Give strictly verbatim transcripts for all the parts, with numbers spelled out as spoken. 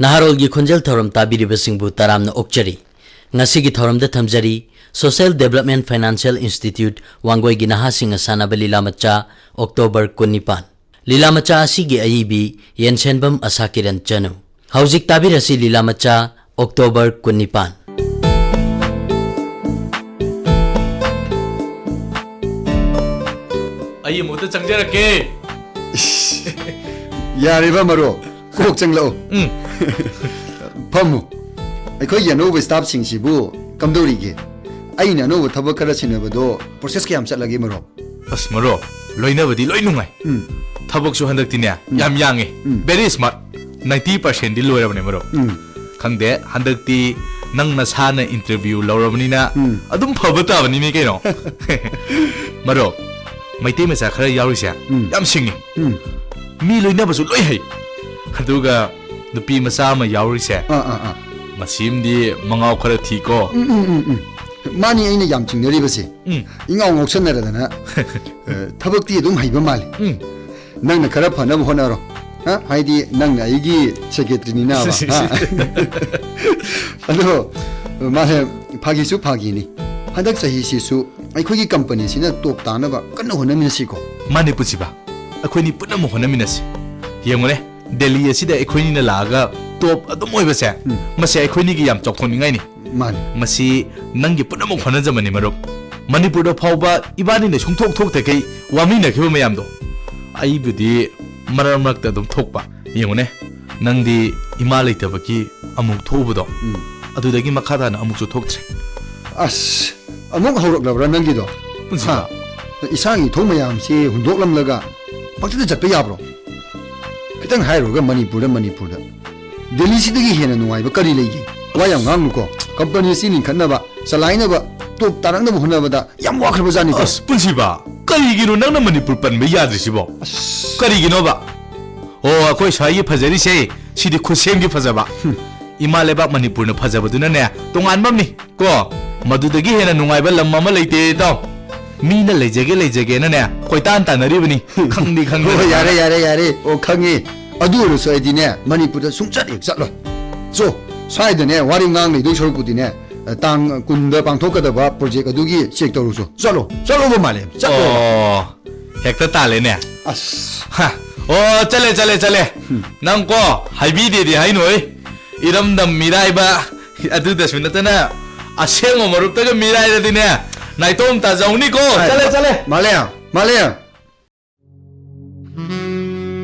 ꯅꯍꯥꯔꯣꯜꯒꯤ ꯈꯣꯟꯖꯦꯜ ꯊꯧꯔꯝ ꯇꯥꯕꯤꯔꯤꯕꯁꯤꯡꯕꯨ ꯇꯔꯥꯝꯅ ꯑꯣꯛꯆꯔꯤ꯫ ꯉꯁꯤꯒꯤ ꯊꯧꯔꯝꯗ ꯊꯝꯖꯔꯤ, Social Development Financial Institute ꯋꯥꯡꯒꯣꯏꯒꯤ ꯅꯍꯥꯁꯤꯡꯅ ꯁꯥꯟꯅꯕ ꯂꯤꯂꯥ ꯃꯆꯥ, ꯑꯣꯛꯇꯣꯕꯔ ꯀꯨꯟꯅꯤꯄꯥꯟ꯫ ꯂꯤꯂꯥ ꯃꯆꯥ ꯑꯁꯤꯒꯤ ꯑꯏꯕꯤ ꯌꯦꯟꯁꯦꯟꯕꯝ ꯑꯁꯥ ꯀꯤꯔꯟ ꯆꯅꯨ꯫ ꯍꯧꯖꯤꯛ ꯇꯥꯕꯤꯔꯁꯤ ꯂꯤꯂꯥ ꯃꯆꯥ, ꯑꯣꯛꯇꯣꯕꯔ ꯀꯨꯟꯅꯤꯄꯥꯟ꯫ ꯑꯩ ꯑꯃꯨꯛꯇ ꯆꯪꯖꯔꯛꯀꯦ꯫ ꯏꯁ, ꯌꯥꯔꯦꯕ ꯃꯔꯨꯞ, ꯀꯣꯛ ꯆꯪꯂꯛꯑꯣ꯫ ꯎꯝ꯫ ꯐꯝꯃꯨ꯫ ꯑꯩꯈꯣꯏꯒꯤ ꯑꯅꯧꯕ staffꯁꯤꯡꯁꯤꯕꯨ ꯀꯝꯗꯧꯔꯤꯒꯦ? ꯑꯩꯅ ꯑꯅꯧꯕ ꯊꯕꯛ ꯈꯔ ꯁꯤꯟꯅꯕꯗꯣ process ꯀꯌꯥꯝ ꯆꯠꯂꯒꯦ ꯃꯔꯨꯞ? ꯑꯁ ꯃꯔꯨꯞ, ꯂꯣꯏꯅꯕꯗꯤ ꯂꯣꯏ ꯅꯨꯡꯉꯥꯏ꯫ ꯎꯝ꯫ ꯊꯕꯛꯁꯨ ꯍꯟꯗꯛꯇꯤꯅꯦ, ꯎꯝ꯫ ꯌꯥꯝ ꯌꯥꯡꯉꯦ꯫ ꯎꯝ꯫ Very smart꯫ Ninety percentꯗꯤ ꯂꯣꯏꯔꯕꯅꯦ ꯃꯔꯨꯞ꯫ ꯎꯝ꯫ ꯈꯪꯗꯦ, ꯍꯟꯗꯛꯇꯤ ꯅꯪ ꯅꯁꯥꯅ interview ꯂꯧꯔꯕꯅꯤꯅ ꯎꯝ꯫ ꯑꯗꯨꯝ ꯐꯕ ꯇꯥꯕꯅꯤꯅꯦ ꯀꯩꯅꯣ꯫ ꯃꯔꯨꯞ, ꯃꯩꯇꯩ ꯃꯆꯥ ꯈꯔ ꯌꯥꯎꯔꯤꯁꯦ ꯎꯝ꯫ ꯌꯥꯝ ꯁꯤꯡꯉꯤ꯫ ꯎꯝ꯫ ꯃꯤ ꯂꯣꯏꯅꯕꯁꯨ ꯂꯣꯏ ꯍꯩ꯫ ꯑꯗꯨꯒ ꯅꯨꯄꯤ ꯃꯆꯥ ꯑꯃ ꯌꯥꯎꯔꯤꯁꯦ, ꯑꯥ, ꯑꯥ, ꯑꯥ꯫ ꯃꯁꯤꯝꯗꯤ ꯃꯉꯥꯎ ꯈꯔ ꯊꯤꯀꯣ꯫ ꯎꯝ, ꯎꯝ, ꯎꯝ, ꯎꯝ꯫ ꯃꯥꯅꯤ ꯑꯩꯅ ꯌꯥꯝ ꯆꯤꯡꯅꯔꯤꯕꯁꯦ꯫ ꯎꯝ꯫ ꯏꯉꯥꯎ ꯉꯥꯎꯁꯟꯅꯔꯗꯅ, ꯑ, ꯊꯕꯛꯇꯤ ꯑꯗꯨꯝ ꯍꯩꯕ ꯃꯥꯜꯂꯤ꯫ ꯎꯝ꯫ ꯅꯪꯅ ꯈꯔ ꯐꯅꯕ ꯍꯣꯠꯅꯔꯣ꯫ ꯍꯥ? ꯍꯥꯏꯗꯤ ꯅꯪꯅ ꯑꯩꯒꯤ secretaryꯅꯤꯅꯕ, ꯍꯥ? ꯑꯗꯣ, ꯃꯥꯁꯦ ꯐꯥꯒꯤꯁꯨ ꯐꯥꯒꯤꯅꯤ꯫ ꯍꯟꯗꯛ ꯆꯍꯤꯁꯤꯁꯨ ꯑꯩꯈꯣꯏꯒꯤ companyꯁꯤꯅ top ꯇꯥꯅꯕ ꯀꯟꯅ ꯍꯣꯠꯅꯃꯤꯟꯅꯁꯤꯀꯣ꯫ ꯃꯥꯅꯤ ꯄꯨꯟꯁꯤꯕ, ꯑꯩꯈꯣꯏꯅꯤ ꯄꯨꯟꯅꯃꯛ ꯍꯣꯠꯅꯃꯤꯟꯅꯁꯤ꯫ ꯌꯦꯡꯉꯨꯅꯦ, ꯗꯦꯜꯂꯤ ꯑꯁꯤꯗ ꯑꯩꯈꯣꯏꯅꯤꯅ ꯂꯥꯛꯑꯒ top ꯑꯗꯨꯝ ꯑꯣꯏꯕꯁꯦ, ꯎꯝ꯫ ꯃꯁꯤ ꯑꯩꯈꯣꯏꯅꯤꯒꯤ ꯌꯥꯝ ꯆꯥꯎꯊꯣꯛꯅꯤꯡꯉꯥꯏꯅꯤ꯫ ꯃꯥꯅꯤ꯫ ꯃꯁꯤ ꯅꯪꯒꯤ ꯄꯨꯝꯅꯃꯛ ꯍꯣꯠꯅꯖꯃꯅꯤ, ꯃꯔꯨꯞ꯫ ꯃꯅꯤꯄꯨꯔꯗ ꯐꯥꯎꯕ ꯏꯕꯥꯅꯤꯅ ꯁꯨꯡꯊꯣꯛ ꯊꯣꯛꯇꯈꯩ ꯋꯥꯃꯤꯟꯅꯈꯤꯕ ꯃꯌꯥꯝꯗꯣ꯫ ꯑꯩꯕꯨꯗꯤ ꯃꯔꯛ ꯃꯔꯛꯇ ꯑꯗꯨꯝ ꯊꯣꯛꯄ꯫ ꯌꯦꯡꯉꯨꯅꯦ, ꯅꯪꯗꯤ ꯏꯃꯥ ꯂꯩꯇꯕꯒꯤ ꯑꯃꯨꯛ ꯊꯣꯛꯎꯕꯗꯣ, ꯎꯝ꯫ ꯑꯗꯨꯗꯒꯤ ꯃꯈꯥ ꯇꯥꯅ ꯑꯃꯨꯛꯁꯨ ꯊꯣꯛꯇ꯭ꯔꯦ꯫ ꯑꯁ, ꯑꯃꯨꯛ ꯍꯧꯔꯛꯂꯕ꯭ꯔꯥ ꯅꯪꯒꯤꯗꯣ? ꯄꯨꯟꯁꯤꯕ꯫ ꯍꯥ? ꯏꯁꯥꯒꯤ ꯏꯊꯧ ꯃꯌꯥꯝꯁꯤ ꯍꯨꯟꯗꯣꯛꯂꯝꯂꯒ ꯄꯪꯆꯠꯇ ꯆꯠꯄ ꯌꯥꯕ꯭ꯔꯣ? ꯈꯤꯇꯪ ꯍꯥꯏꯔꯨꯔꯒ ꯃꯅꯤꯄꯨꯔꯗ, ꯃꯅꯤꯄꯨꯔꯗ꯫ ꯗꯦꯜꯂꯤꯁꯤꯗꯒꯤ ꯍꯦꯟꯅ ꯅꯨꯡꯉꯥꯏꯕ ꯀꯔꯤ ꯂꯩꯒꯦ? ꯋꯥ ꯌꯥꯝ ꯉꯥꯡꯅꯨꯀꯣ꯫ Company ꯑꯁꯤ ꯂꯤꯡꯈꯠꯅꯕ, ꯆꯂꯥꯏꯅꯕ, top ꯇꯥꯔꯛꯅꯕ ꯍꯣꯠꯅꯕꯗ ꯌꯥꯝ ꯋꯥꯈ꯭ꯔꯕ ꯖꯥꯠꯅꯤꯀꯣ꯫ ꯑꯁ, ꯄꯨꯟꯁꯤꯕ, ꯀꯔꯤꯒꯤꯅꯣ ꯅꯪꯅ ꯃꯅꯤꯄꯨꯔ ꯄꯟꯕ ꯌꯥꯗ꯭ꯔꯤꯁꯤꯕꯣ? ꯑꯁ꯫ ꯀꯔꯤꯒꯤꯅꯣꯕ? ꯑꯣ, ꯑꯩꯈꯣꯏ ꯁ꯭ꯋꯥꯏꯒꯤ ꯐꯖꯔꯤꯁꯦ, ꯁꯤꯗꯤ ꯈꯨꯠꯁꯦꯝꯒꯤ ꯐꯖꯕ꯫ ꯍꯨꯝ꯫ ꯏꯃꯥ ꯂꯩꯕꯥꯛ ꯃꯅꯤꯄꯨꯔꯅ ꯐꯖꯕꯗꯨꯅꯅꯦ, ꯇꯣꯉꯥꯟꯕ ꯑꯃꯅꯤ꯫ ꯀꯣ, ꯃꯗꯨꯗꯒꯤ ꯍꯦꯟꯅ ꯅꯨꯡꯉꯥꯏꯕ ꯂꯝ ꯑꯃ ꯂꯩꯇꯦ, ꯏꯇꯥꯎ꯫ ꯃꯤꯅ ꯂꯩꯖꯒꯦ, ꯂꯩꯖꯒꯦꯅꯅꯦ, ꯀꯣꯏꯇꯥꯟ ꯇꯥꯟꯅꯔꯤꯕꯅꯤ꯫ ꯈꯪꯗꯤ ꯈꯪꯗꯅ꯫ ꯍꯣꯏ, ꯌꯥꯔꯦ, ꯌꯥꯔꯦ, ꯌꯥꯔꯦ꯫ ꯑꯣ, ꯈꯪꯉꯤ꯫ ꯑꯗꯨ ꯑꯣꯏꯔꯁꯨ ꯑꯩꯗꯤꯅꯦ, ꯃꯅꯤꯄꯨꯔꯗ ꯁꯨꯡꯆꯠ ꯍꯦꯛ ꯆꯠꯂꯣꯏ꯫ ꯆꯣ, ꯁ꯭ꯋꯥꯏꯗꯅꯦ ꯋꯥꯔꯤ ꯉꯥꯡ ꯂꯩꯗꯣꯏ ꯁꯔꯨꯛꯄꯨꯗꯤꯅꯦ, ꯇꯥꯡ ꯀꯨꯟꯗ ꯄꯥꯡꯊꯣꯛꯀꯗꯕ ꯄ꯭ꯔꯣꯖꯦꯛ ꯑꯗꯨꯒꯤ ꯆꯦꯛ ꯇꯧꯔꯨꯁꯨ꯫ ꯆꯠꯂꯣ, ꯆꯠꯂꯣꯕ ꯃꯥꯂꯦꯝ, ꯆꯠꯂꯣꯕ꯫ ꯑꯣ, ꯍꯦꯛꯇ ꯇꯥꯜꯂꯦꯅꯦ꯫ ꯑꯁ꯫ ꯍꯥ, ꯑꯣ, ꯆꯠꯂꯦ, ꯆꯠꯂꯦ, ꯆꯠꯂꯦ꯫ ꯎꯝ꯫ ꯅꯪ ꯀꯣ, ꯍꯥꯏꯕꯤꯗꯦꯗꯤ ꯍꯥꯏꯅꯣꯏ꯫ ꯏꯔꯝꯗꯝ ꯃꯤꯔꯥꯏꯕ ꯑꯗꯨꯗꯁꯨ ꯅꯠꯇꯅ ꯑꯁꯦꯡꯕ ꯃꯔꯨꯞꯇꯒ ꯃꯤꯔꯥꯏꯔꯗꯤꯅꯦ, ꯅꯥꯏꯇꯣꯝ ꯇꯥꯖꯍꯧꯅꯤꯀꯣ꯫ ꯆꯠꯂꯦ, ꯆꯠꯂꯦ꯫ ꯃꯥꯂꯦꯝ, ꯃꯥꯂꯦꯝ꯫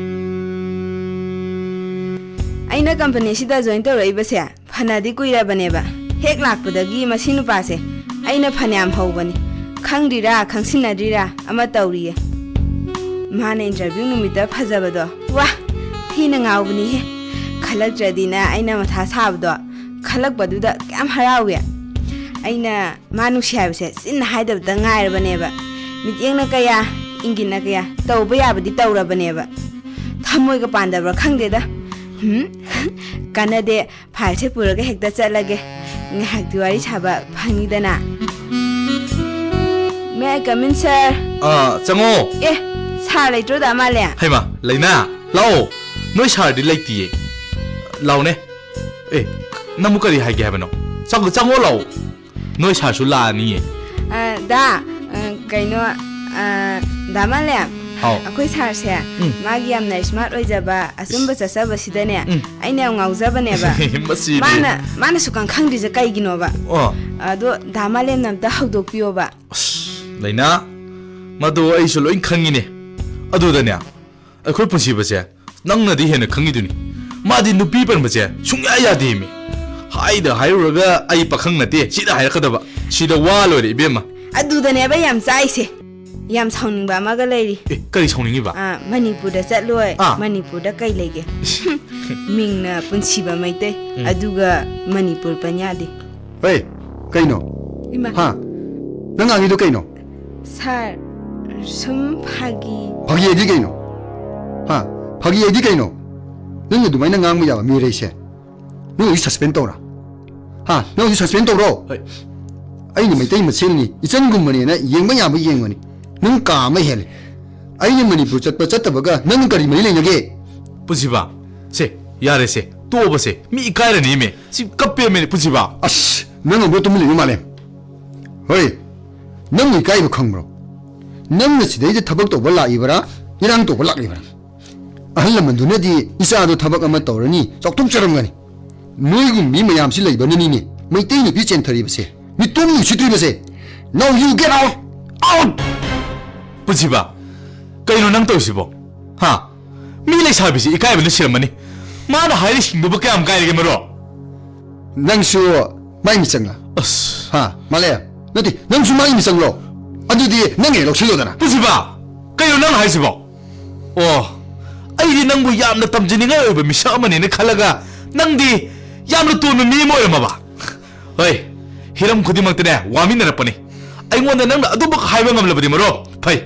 ꯑꯩꯅ ꯀꯝꯄꯅꯤꯁꯤꯗ ꯖꯣꯏꯟ ꯇꯧꯔꯛꯏꯕꯁꯦ ꯐꯅꯗꯤ ꯀꯨꯏꯔꯕꯅꯦꯕ꯫ ꯍꯦꯛ ꯂꯥꯛꯄꯗꯒꯤ ꯃꯁꯤ ꯅꯨꯄꯥꯁꯦ ꯑꯩꯅ ꯐꯅꯌꯥꯝ ꯍꯧꯕꯅꯤ꯫ ꯈꯪꯗ꯭ꯔꯤꯔꯥ, ꯈꯪꯁꯤꯟꯅꯗ꯭ꯔꯤꯔꯥ ꯑꯃ ꯇꯧꯔꯤꯌꯦ꯫ ꯃꯥꯅ ꯏꯟꯇꯔꯚ꯭ꯌꯨ ꯅꯨꯃꯤꯠꯇ ꯐꯖꯕꯗꯣ, ꯋꯥ! ꯊꯤꯅ ꯉꯥꯎꯕꯅꯤꯍꯦ꯫ ꯈꯜꯂꯛꯇ꯭ꯔꯗꯤꯅ ꯑꯩꯅ ꯃꯊꯥ ꯁꯥꯕꯗꯣ, ꯈꯜꯂꯛꯄꯗꯨꯗ ꯀꯌꯥꯝ ꯍꯔꯥꯎꯏ꯫ ꯑꯩꯅ ꯃꯥ ꯅꯨꯡꯁꯤ ꯍꯥꯏꯕꯁꯦ ꯆꯤꯟꯅ ꯍꯥꯏꯗꯕꯗ ꯉꯥꯏꯔꯕꯅꯦꯕ꯫ ꯃꯤꯠꯌꯦꯡꯅ ꯀꯌꯥ, ꯏꯪꯒꯤꯠꯅ ꯀꯌꯥ, ꯇꯧꯕ ꯌꯥꯕꯗꯤ ꯇꯧꯔꯕꯅꯦꯕ꯫ ꯊꯃꯣꯏꯒ ꯄꯥꯟꯗꯕ꯭ꯔꯥ ꯈꯪꯗꯦꯗ꯫ ꯍꯨꯝ, ꯀꯥꯟꯅꯗꯦ, ꯐꯥꯏꯜꯁꯦ ꯄꯨꯔꯒ ꯍꯦꯛꯇ ꯆꯠꯂꯒꯦ꯫ ꯉꯥꯏꯍꯥꯛꯇꯤ ꯋꯥꯔꯤ ꯁꯥꯕ ꯐꯪꯉꯤꯗꯅ꯫ May I come in, sir? ꯑꯥ, ꯆꯪꯉꯣ꯫ ꯑꯦ, ꯁꯥꯔ ꯂꯩꯇ꯭ꯔꯣ, ꯗꯥ ꯃꯥꯂꯦ? ꯍꯩꯃꯥ, ꯂꯩꯅꯥ, ꯂꯥꯛꯑꯣ꯫ ꯅꯣꯏ ꯁꯥꯔꯗꯤ ꯂꯩꯇꯤꯌꯦ꯫ ꯂꯥꯛꯑꯣꯅꯦ꯫ ꯑꯦ, ꯅꯪꯕꯨ ꯀꯔꯤ ꯍꯥꯏꯒꯦ ꯍꯥꯏꯕꯅꯣ? ꯆꯪ-, ꯆꯪꯉꯣ ꯂꯥꯛꯑꯣ꯫ ꯅꯣꯏ ꯁꯥꯔꯁꯨ ꯂꯥꯛꯑꯅꯤꯌꯦ꯫ ꯑ, ꯗꯥ, ꯑ, ꯀꯩꯅꯣ, ꯑ, ꯗꯥ ꯃꯥꯂꯦ, ꯍꯥꯎ꯫ ꯑꯩꯈꯣꯏ ꯁꯥꯔꯁꯦ, ꯎꯝ꯫ ꯃꯥꯒꯤ ꯌꯥꯝꯅ ꯁ꯭ꯃꯥꯔꯠ ꯑꯣꯏꯖꯕ, ꯑꯆꯨꯝꯕ ꯆꯠꯆꯕꯁꯤꯗꯅꯦ, ꯎꯝ꯫ ꯑꯩꯅ ꯌꯥꯝ ꯉꯥꯎꯖꯕꯅꯦꯕ꯫ ꯃꯁꯤꯗꯤ꯫ ꯃꯥꯅ, ꯃꯥꯅ ꯁꯨꯛꯈꯪ ꯈꯪꯗ꯭ꯔꯤꯁꯦ ꯀꯩꯒꯤꯅꯣꯕ? ꯑꯣ꯫ ꯑꯗꯣ ꯗꯥ ꯃꯥꯂꯦꯝꯅ ꯑꯝꯇ ꯍꯧꯗꯣꯛꯄꯤꯌꯣꯕ꯫ ꯑꯁ, ꯂꯩꯅꯥ, ꯃꯗꯨ ꯑꯩꯁꯨ ꯂꯣꯏ ꯈꯪꯉꯤꯅꯦ꯫ ꯑꯗꯨꯗꯅꯦ, ꯑꯩꯈꯣꯏ ꯄꯨꯟꯁꯤꯕꯁꯦ ꯅꯪꯅꯗꯤ ꯍꯦꯟꯅ ꯈꯪꯉꯤꯗꯨꯅꯤ꯫ ꯃꯥꯗꯤ ꯅꯨꯄꯤ ꯄꯟꯕꯁꯦ ꯁꯨꯡꯌꯥ ꯌꯥꯗꯦꯃꯤ꯫ ꯍꯥꯏꯗ ꯍꯥꯏꯔꯨꯔꯒ ꯑꯩ ꯄꯥꯈꯪ ꯅꯠꯇꯦ, ꯁꯤꯗ ꯍꯥꯏꯔꯛꯀꯗꯕ꯫ ꯁꯤꯗ ꯋꯥ ꯂꯣꯏꯔꯦ, ꯏꯕꯦꯝꯃ꯫ ꯑꯗꯨꯗꯅꯦꯕ ꯌꯥꯝ ꯆꯥꯛꯏꯁꯦ꯫ ꯌꯥꯝ ꯁꯥꯎꯅꯤꯡꯕ ꯑꯃꯒ ꯂꯩꯔꯤ꯫ ꯑꯦ, ꯀꯔꯤ ꯁꯥꯎꯅꯤꯡꯉꯤꯕ? ꯑꯥ, ꯃꯅꯤꯄꯨꯔꯗ ꯆꯠꯂꯣꯏ꯫ ꯑꯥ꯫ ꯃꯅꯤꯄꯨꯔꯗ ꯀꯩ ꯂꯩꯒꯦ? ꯃꯤꯡꯅ ꯄꯨꯟꯁꯤꯕ ꯃꯩꯇꯩ, ꯎꯝ꯫ ꯑꯗꯨꯒ ꯃꯅꯤꯄꯨꯔ ꯄꯟ ꯌꯥꯗꯦ꯫ ꯍꯦ, ꯀꯩꯅꯣ? ꯏꯃꯥ꯫ ꯍꯥ? ꯅꯪ ꯉꯥꯡꯉꯤꯗꯣ ꯀꯩꯅꯣ? ꯁꯥꯔ, ꯁꯨꯝ ꯐꯥꯒꯤ꯫ ꯐꯥꯒꯤ ꯍꯥꯏꯗꯤ ꯀꯩꯅꯣ? ꯍꯥ? ꯐꯥꯒꯤ ꯍꯥꯏꯗꯤ ꯀꯩꯅꯣ? ꯅꯪ ꯑꯗꯨꯃꯥꯏꯅ ꯉꯥꯡꯕ ꯌꯥꯕ ꯃꯤꯔꯩꯁꯦ? ꯅꯪ ꯍꯧꯖꯤꯛ ꯁꯁꯄꯦꯟ ꯇꯧꯔꯥ? ꯍꯥ? ꯅꯪ ꯍꯧꯖꯤꯛ ꯁꯁꯄꯦꯟ ꯇꯧꯔꯣ? ꯍꯣꯏ꯫ ꯑꯩꯅ ꯃꯩꯇꯩ ꯃꯁꯦꯜꯅꯤ, ꯏꯆꯟꯒꯨꯝꯕꯅꯦꯅ ꯌꯦꯡꯕ ꯌꯥꯕ ꯌꯦꯡꯕꯅꯤ꯫ ꯅꯪ ꯀꯥ ꯑꯃ ꯍꯦꯜꯂꯦ꯫ ꯑꯩꯅ ꯃꯅꯤꯄꯨꯔ ꯆꯠꯄ ꯆꯠꯇꯕꯒ ꯅꯪ ꯀꯔꯤ ꯃꯔꯤ ꯂꯩꯅꯒꯦ? ꯄꯨꯟꯁꯤꯕ, ꯁꯦ, ꯌꯥꯔꯦꯁꯦ, ꯇꯣꯛꯑꯕꯁꯦ, ꯃꯤ ꯏꯀꯥꯏꯔꯅꯤꯃꯦ, ꯁꯤ ꯀꯞꯄꯦꯃꯦ, ꯄꯨꯟꯁꯤꯕ꯫ ꯑꯁ, ꯅꯪ ꯑꯃꯨꯛ ꯇꯨꯃꯤꯟ ꯂꯩꯌꯨ, ꯃꯥꯂꯦꯝ꯫ ꯍꯣꯏ, ꯅꯪꯕꯨ ꯏꯀꯥꯏꯕ ꯈꯪꯕ꯭ꯔꯣ? ꯅꯪꯅ ꯁꯤꯗꯩꯗ ꯊꯕꯛ ꯇꯧꯕ ꯂꯥꯛꯏꯕ꯭ꯔꯥ, ꯏꯔꯥꯡ ꯇꯧꯕ ꯂꯥꯛꯂꯤꯕ꯭ꯔꯥ? ꯑꯍꯜ ꯂꯃꯟꯗꯨꯅꯗꯤ ꯏꯆꯥꯗꯣ ꯊꯕꯛ ꯑꯃ ꯇꯧꯔꯅꯤ, ꯆꯥꯎꯊꯣꯛꯆꯔꯝꯒꯅꯤ꯫ ꯅꯣꯏꯒꯨꯝ ꯃꯤ ꯃꯌꯥꯝꯁꯤ ꯂꯩꯕꯅꯅꯤꯅꯦ ꯃꯩꯇꯩ ꯅꯨꯄꯤ ꯆꯦꯟꯊꯔꯤꯕꯁꯦ, ꯃꯤꯇꯣꯝ ꯅꯨꯡꯁꯤꯠꯇ꯭ꯔꯤꯕꯁꯦ꯫ Now you get out! Out! ꯄꯨꯟꯁꯤꯕ, ꯀꯩꯅꯣ ꯅꯪ ꯇꯧꯔꯤꯁꯤꯕꯣ? ꯍꯥ? ꯃꯤ ꯂꯩꯁꯥꯕꯤꯁꯤ ꯏꯀꯥꯏꯕꯅ ꯁꯤꯔꯝꯃꯅꯤ꯫ ꯃꯥꯅ ꯍꯥꯏꯔꯤ ꯁꯤꯡꯗꯨꯕꯨ ꯀꯌꯥꯝ ꯀꯥꯏꯔꯒꯦ, ꯃꯔꯣ? ꯅꯪꯁꯨ ꯃꯥꯏ ꯃꯤꯆꯪꯂ? ꯑꯁ꯫ ꯍꯥ, ꯃꯥꯂꯦꯝ? ꯅꯠꯇꯦ, ꯅꯪꯁꯨ ꯃꯥꯏ ꯃꯤꯆꯪꯂꯣ? ꯑꯗꯨꯗꯤ ꯅꯪ ꯍꯦꯛ ꯂꯧꯁꯤꯜꯂꯣꯗꯅ꯫ ꯄꯨꯟꯁꯤꯕ, ꯀꯩꯅꯣ ꯅꯪ ꯍꯥꯏꯁꯤꯕꯣ? ꯑꯣ, ꯑꯩꯗꯤ ꯅꯪꯕꯨ ꯌꯥꯝꯅ ꯇꯝꯖꯅꯤꯡꯉꯥꯏ ꯑꯣꯏꯕ ꯃꯤꯁꯛ ꯑꯃꯅꯦꯅ ꯈꯜꯂꯒ, ꯅꯪꯗꯤ ꯌꯥꯝꯅ ꯇꯣꯟꯕ ꯃꯤ ꯑꯃ ꯑꯣꯏꯔꯝꯃꯕ? ꯍꯣꯏ, ꯍꯤꯔꯝ ꯈꯨꯗꯤꯡꯃꯛꯇꯅꯦ ꯋꯥꯃꯤꯟꯅꯔꯛꯄꯅꯤ꯫ ꯑꯩꯉꯣꯟꯗ ꯅꯪꯅ ꯑꯗꯨꯃꯛ ꯍꯥꯏꯕ ꯉꯝꯂꯕꯗꯤ, ꯃꯔꯨꯞ, ꯐꯩ꯫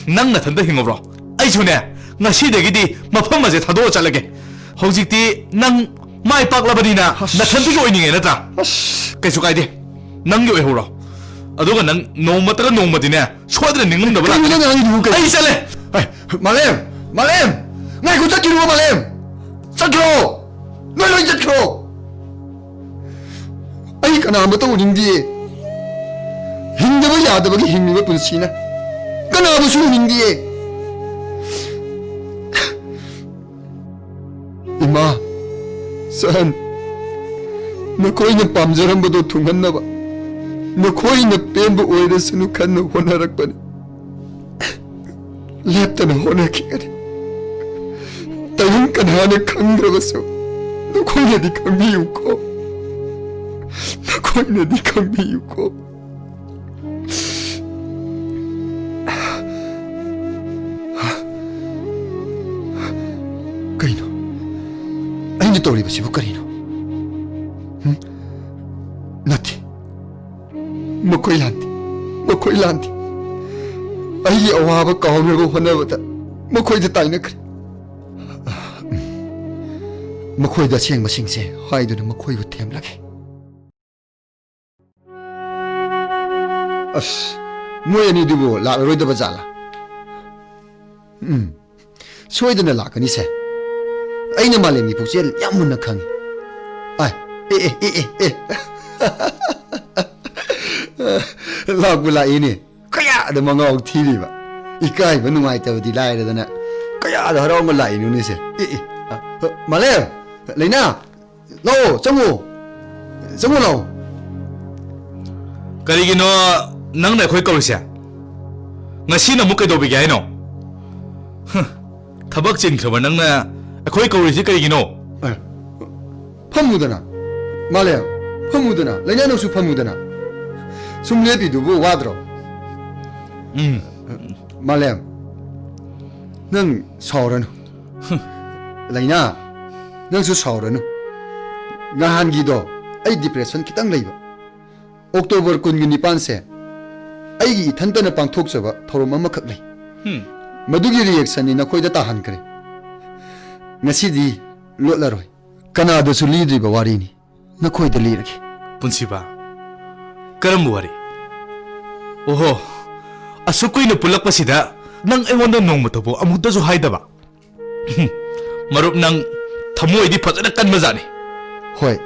ꯅꯪ ꯅꯊꯟꯇ ꯍꯤꯡꯍꯧꯔꯣ꯫ ꯑꯩꯁꯨꯅꯦ, ꯉꯁꯤꯗꯒꯤꯗꯤ ꯃꯐꯝ ꯑꯁꯦ ꯊꯥꯗꯣꯛꯑ ꯆꯠꯂꯒꯦ꯫ ꯍꯧꯖꯤꯛꯇꯤ ꯅꯪ ꯃꯥꯏ ꯄꯥꯛꯂꯕꯅꯤꯅ ꯑꯁ꯫ ꯅꯊꯟꯇꯒꯤ ꯑꯣꯏꯅꯤꯡꯉꯦ ꯅꯠꯇ꯭ꯔꯥ? ꯑꯁ꯫ ꯀꯩꯁꯨ ꯀꯥꯏꯗꯦ꯫ ꯅꯪꯒꯤ ꯑꯣꯏꯍꯧꯔꯣ꯫ ꯑꯗꯨꯒ ꯅꯪ ꯅꯣꯡꯃꯇꯒ ꯅꯣꯡꯃꯗꯤꯅꯦ, ꯁꯣꯏꯗꯅ ꯅꯤꯡꯉꯝꯗꯕ ꯀꯩꯅꯣ ꯂꯥꯛꯀꯅꯤ꯫ ꯅꯪ ꯉꯥꯡꯉꯤꯗꯨꯕꯨ ꯀꯩꯅꯣ? ꯑꯩ ꯆꯠꯂꯦ꯫ ꯑꯦ, ꯃꯥꯂꯦꯝ! ꯃꯥꯂꯦꯝ! ꯉꯥꯏꯈꯣ, ꯆꯠꯈꯤꯅꯨ, ꯃꯥꯂꯦꯝ! ꯆꯠꯈ꯭ꯔꯣ! ꯅꯣꯏ ꯂꯣꯏ ꯆꯠꯈ꯭ꯔꯣ! ꯑꯩ ꯀꯅꯥ ꯑꯃꯠꯇ ꯎꯅꯤꯡꯗꯤꯌꯦ꯫ ꯍꯤꯡꯗꯕ ꯌꯥꯗꯕꯒꯤ ꯍꯤꯡꯂꯤꯕ ꯄꯨꯟꯁꯤꯅ ꯀꯅꯥꯕꯨꯁꯨ ꯎꯅꯤꯡꯗꯤꯌꯦ꯫ ꯏꯃꯥ, ꯁꯍꯟ, ꯅꯈꯣꯏꯅ ꯄꯥꯝꯖꯔꯝꯕꯗꯣ ꯊꯨꯡꯍꯟꯅꯕ ꯅꯈꯣꯏꯅ ꯄꯦꯟꯕ ꯑꯣꯏꯔꯁꯅꯨ ꯈꯟꯅ ꯍꯣꯠꯅꯔꯛꯄꯅꯤ꯫ ꯂꯦꯞꯇꯅ ꯍꯣꯠꯅꯈꯤꯒꯅꯤ꯫ ꯇꯥꯏꯕꯪ ꯀꯅꯥꯅ ꯈꯪꯗ꯭ꯔꯕꯁꯨ ꯅꯈꯣꯏꯅꯗꯤ ꯈꯪꯕꯤꯌꯨꯀꯣ꯫ ꯅꯈꯣꯏꯅꯗꯤ ꯈꯪꯕꯤꯌꯨꯀꯣ꯫ ꯀꯩꯅꯣ? ꯑꯩꯅ ꯇꯧꯔꯤꯕꯁꯤꯕꯨ ꯀꯔꯤꯅꯣ? ꯍꯨꯝ? ꯅꯠꯇꯦ꯫ ꯃꯈꯣꯏ ꯂꯥꯟꯗꯦ꯫ ꯃꯈꯣꯏ ꯂꯥꯟꯗꯦ꯫ ꯑꯩꯒꯤ ꯑꯋꯥꯕ ꯀꯥꯎꯅꯕ ꯍꯣꯠꯅꯕꯗ ꯃꯈꯣꯏꯗ ꯇꯥꯏꯅꯈ꯭ꯔꯦ꯫ ꯃꯈꯣꯏꯗ ꯑꯁꯦꯡꯕꯁꯤꯡꯁꯦ ꯍꯥꯏꯗꯨꯅ ꯃꯈꯣꯏꯕꯨ ꯊꯦꯝꯂꯒꯦ꯫ ꯑꯁ, ꯃꯣꯏ ꯑꯅꯤꯗꯨꯕꯨ ꯂꯥꯛꯂꯔꯣꯏꯗꯕ ꯖꯥꯠꯂꯥ? ꯎꯝ, ꯁꯣꯏꯗꯅ ꯂꯥꯛꯀꯅꯤꯁꯦ꯫ ꯑꯩꯅ ꯃꯥꯂꯦꯝꯒꯤ ꯄꯨꯛꯆꯦꯜ ꯌꯥꯝ ꯃꯨꯟꯅ ꯈꯪꯉꯤ꯫ ꯑꯥꯏ, ꯑꯦ, ꯑꯦ, ꯑꯦ, ꯑꯦ, ꯑꯦ꯫ ꯂꯥꯛꯄꯨ ꯂꯥꯛꯏꯅꯦ꯫ ꯀꯌꯥꯗ ꯃꯉꯥꯎ ꯊꯤꯔꯤꯕ꯫ ꯏꯀꯥꯏꯕ ꯅꯨꯡꯉꯥꯏꯇꯕꯗꯤ ꯂꯥꯏꯔꯗꯅ ꯀꯌꯥꯗ ꯍꯔꯥꯎꯅ ꯂꯥꯛꯏꯅꯣꯅꯦꯁꯦ꯫ ꯑꯦ, ꯑꯦ, ꯑ, ꯑ, ꯃꯥꯂꯦꯝ, ꯂꯩꯅꯥ, ꯂꯥꯛꯑꯣ, ꯆꯪꯉꯣ꯫ ꯆꯪꯉꯣ ꯂꯥꯛꯑꯣ꯫ ꯀꯔꯤꯒꯤꯅꯣ ꯅꯪꯅ ꯑꯩꯈꯣꯏ ꯀꯧꯔꯤꯁꯦ? ꯉꯁꯤꯅ ꯑꯃꯨꯛ ꯀꯩꯗꯧꯕꯤꯒꯦ ꯍꯥꯏꯅꯣ? ꯍ, ꯊꯕꯛ ꯆꯤꯟꯈ꯭ꯔꯕ ꯅꯪꯅ ꯑꯩꯈꯣꯏ ꯀꯧꯔꯤꯁꯤ ꯀꯔꯤꯒꯤꯅꯣ? ꯑꯦ, ꯐꯝꯃꯨꯗꯅ꯫ ꯃꯥꯂꯦꯝ, ꯐꯝꯃꯨꯗꯅ꯫ ꯂꯩꯅꯥ, ꯅꯪꯁꯨ ꯐꯝꯃꯨꯗꯅ꯫ ꯁꯨꯝ ꯂꯦꯞꯄꯤꯗꯨꯕꯨ ꯋꯥꯗ꯭ꯔꯣ? ꯎꯝ꯫ ꯃꯥꯂꯦꯝ, ꯅꯪ ꯁꯥꯎꯔꯅꯨ꯫ ꯂꯩꯅꯥ, ꯅꯪꯁꯨ ꯁꯥꯎꯔꯅꯨ꯫ ꯅꯍꯥꯟꯒꯤꯗꯣ ꯑꯩ depression ꯈꯤꯇꯪ ꯂꯩꯕ꯫ ꯑꯣꯛꯇꯣꯕꯔ ꯀꯨꯟꯒ ꯅꯤꯄꯥꯟꯁꯦ ꯑꯩꯒꯤ ꯏꯊꯟꯇꯅ ꯄꯥꯡꯊꯣꯛꯆꯕ ꯊꯧꯔꯝ ꯑꯃꯈꯛ ꯂꯩ꯫ ꯍꯝ꯫ ꯃꯗꯨꯒꯤ reactionꯅꯤ ꯅꯈꯣꯏꯗ ꯇꯥꯍꯟꯈ꯭ꯔꯦ꯫ ꯉꯁꯤꯗꯤ ꯂꯣꯠꯂꯔꯣꯏ꯫ ꯀꯅꯥꯗꯁꯨ ꯂꯤꯗ꯭ꯔꯤꯕ ꯋꯥꯔꯤꯅꯤ꯫ ꯅꯈꯣꯏꯗ ꯂꯤꯔꯒꯦ꯫ ꯄꯨꯟꯁꯤꯕ, ꯀꯔꯝꯕ ꯋꯥꯔꯤ? ꯑꯣꯍꯣ, ꯑꯁꯨꯛ ꯀꯨꯏꯅ ꯄꯨꯜꯂꯛꯄꯁꯤꯗ ꯅꯪ ꯑꯩꯉꯣꯟꯗ ꯅꯣꯡꯃꯇꯕꯨ ꯑꯃꯨꯛꯇꯁꯨ ꯍꯥꯏꯗꯕ? ꯃꯔꯨꯞ, ꯅꯪ ꯊꯃꯣꯏꯗꯤ ꯐꯖꯅ ꯀꯟꯕꯖꯥꯠꯅꯤ꯫ ꯍꯣꯏ,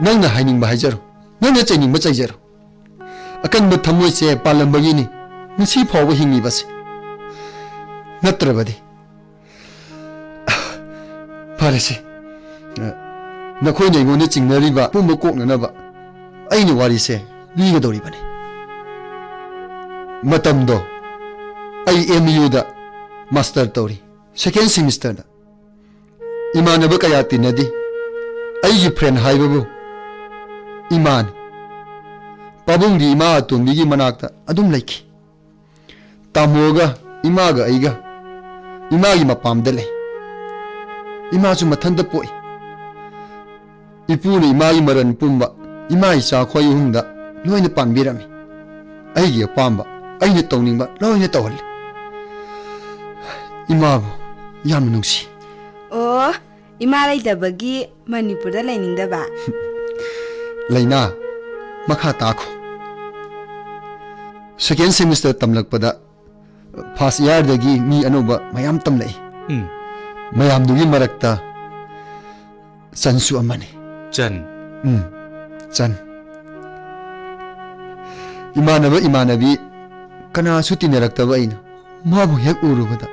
ꯅꯪꯅ ꯍꯥꯏꯅꯤꯡꯕ ꯍꯥꯏꯖꯔꯣ, ꯅꯪꯅ ꯆꯩꯅꯤꯡꯕ ꯆꯩꯖꯔꯣ꯫ ꯑꯀꯟꯕ ꯊꯃꯣꯏꯁꯦ ꯄꯥꯜꯂꯝꯕꯒꯤꯅꯤ ꯉꯁꯤ ꯐꯥꯎꯕ ꯍꯤꯡꯂꯤꯕꯁꯦ꯫ ꯅꯠꯇ꯭ꯔꯕꯗꯤ, ꯐꯔꯦꯁꯦ, ꯅꯈꯣꯏꯅ ꯑꯩꯉꯣꯟꯗ ꯆꯤꯡꯅꯔꯤꯕ ꯄꯨꯝꯕ ꯀꯣꯛꯅꯅꯕ ꯑꯩꯅ ꯋꯥꯔꯤꯁꯦ ꯂꯤꯒꯗꯧꯔꯤꯕꯅꯤ꯫ ꯃꯇꯝꯗꯣ ꯑꯩ M U ꯗ master ꯇꯧꯔꯤ, second semesterꯗ꯫ ꯏꯃꯥꯟꯅꯕ ꯀꯌꯥ ꯇꯤꯟꯅꯗꯦ꯫ ꯑꯩꯒꯤ friend ꯍꯥꯏꯕꯕꯨ ꯏꯃꯥꯅꯤ꯫ ꯄꯥꯕꯨꯡꯗꯤ ꯏꯃꯥ ꯑꯇꯣꯝꯕꯤꯒꯤ ꯃꯅꯥꯛꯇ ꯑꯗꯨꯝ ꯂꯩꯈꯤ꯫ ꯇꯥꯃꯣꯒ ꯏꯃꯥꯒ ꯑꯩꯒ ꯏꯃꯥꯒꯤ ꯃꯄꯥꯝꯗ ꯂꯩ꯫ ꯏꯃꯥꯁꯨ ꯃꯊꯟꯇ ꯄꯣꯛꯏ꯫ ꯏꯄꯨꯅ ꯏꯃꯥꯒꯤ ꯃꯔꯟ ꯄꯨꯝꯕ ꯏꯃꯥ ꯏꯆꯥ ꯑꯩꯈꯣꯏ ꯑꯍꯨꯝꯗ ꯂꯣꯏꯅ ꯄꯥꯟꯕꯤꯔꯝꯃꯤ꯫ ꯑꯩꯒꯤ ꯑꯄꯥꯝꯕ, ꯑꯩꯅ ꯇꯧꯅꯤꯡꯕ ꯂꯣꯏꯅ ꯇꯧꯍꯜꯂꯤ꯫ ꯏꯃꯥꯕꯨ ꯌꯥꯝꯅ ꯅꯨꯡꯁꯤ꯫ ꯑꯣ, ꯏꯃꯥ ꯂꯩꯇꯕꯒꯤ ꯃꯅꯤꯄꯨꯔꯗ ꯂꯩꯅꯤꯡꯗꯕ? ꯂꯩꯅꯥ, ꯃꯈꯥ ꯇꯥꯈꯣ꯫ Second semester ꯇꯝꯂꯛꯄꯗ first yearꯗꯒꯤ ꯃꯤ ꯑꯅꯧꯕ ꯃꯌꯥꯝ ꯇꯝꯂꯛꯏ꯫ ꯎꯝ꯫ ꯃꯌꯥꯝꯗꯨꯒꯤ ꯃꯔꯛꯇ ꯆꯟꯁꯨ ꯑꯃꯅꯤ꯫ ꯆꯟ? ꯎꯝ, ꯆꯟ꯫ ꯏꯃꯥꯟꯅꯕ ꯏꯃꯥꯟꯅꯕꯤ ꯀꯅꯥꯁꯨ ꯇꯤꯟꯅꯔꯛꯇꯕ ꯑꯩꯅ ꯃꯥꯕꯨ ꯍꯦꯛ ꯎꯔꯨꯕꯗ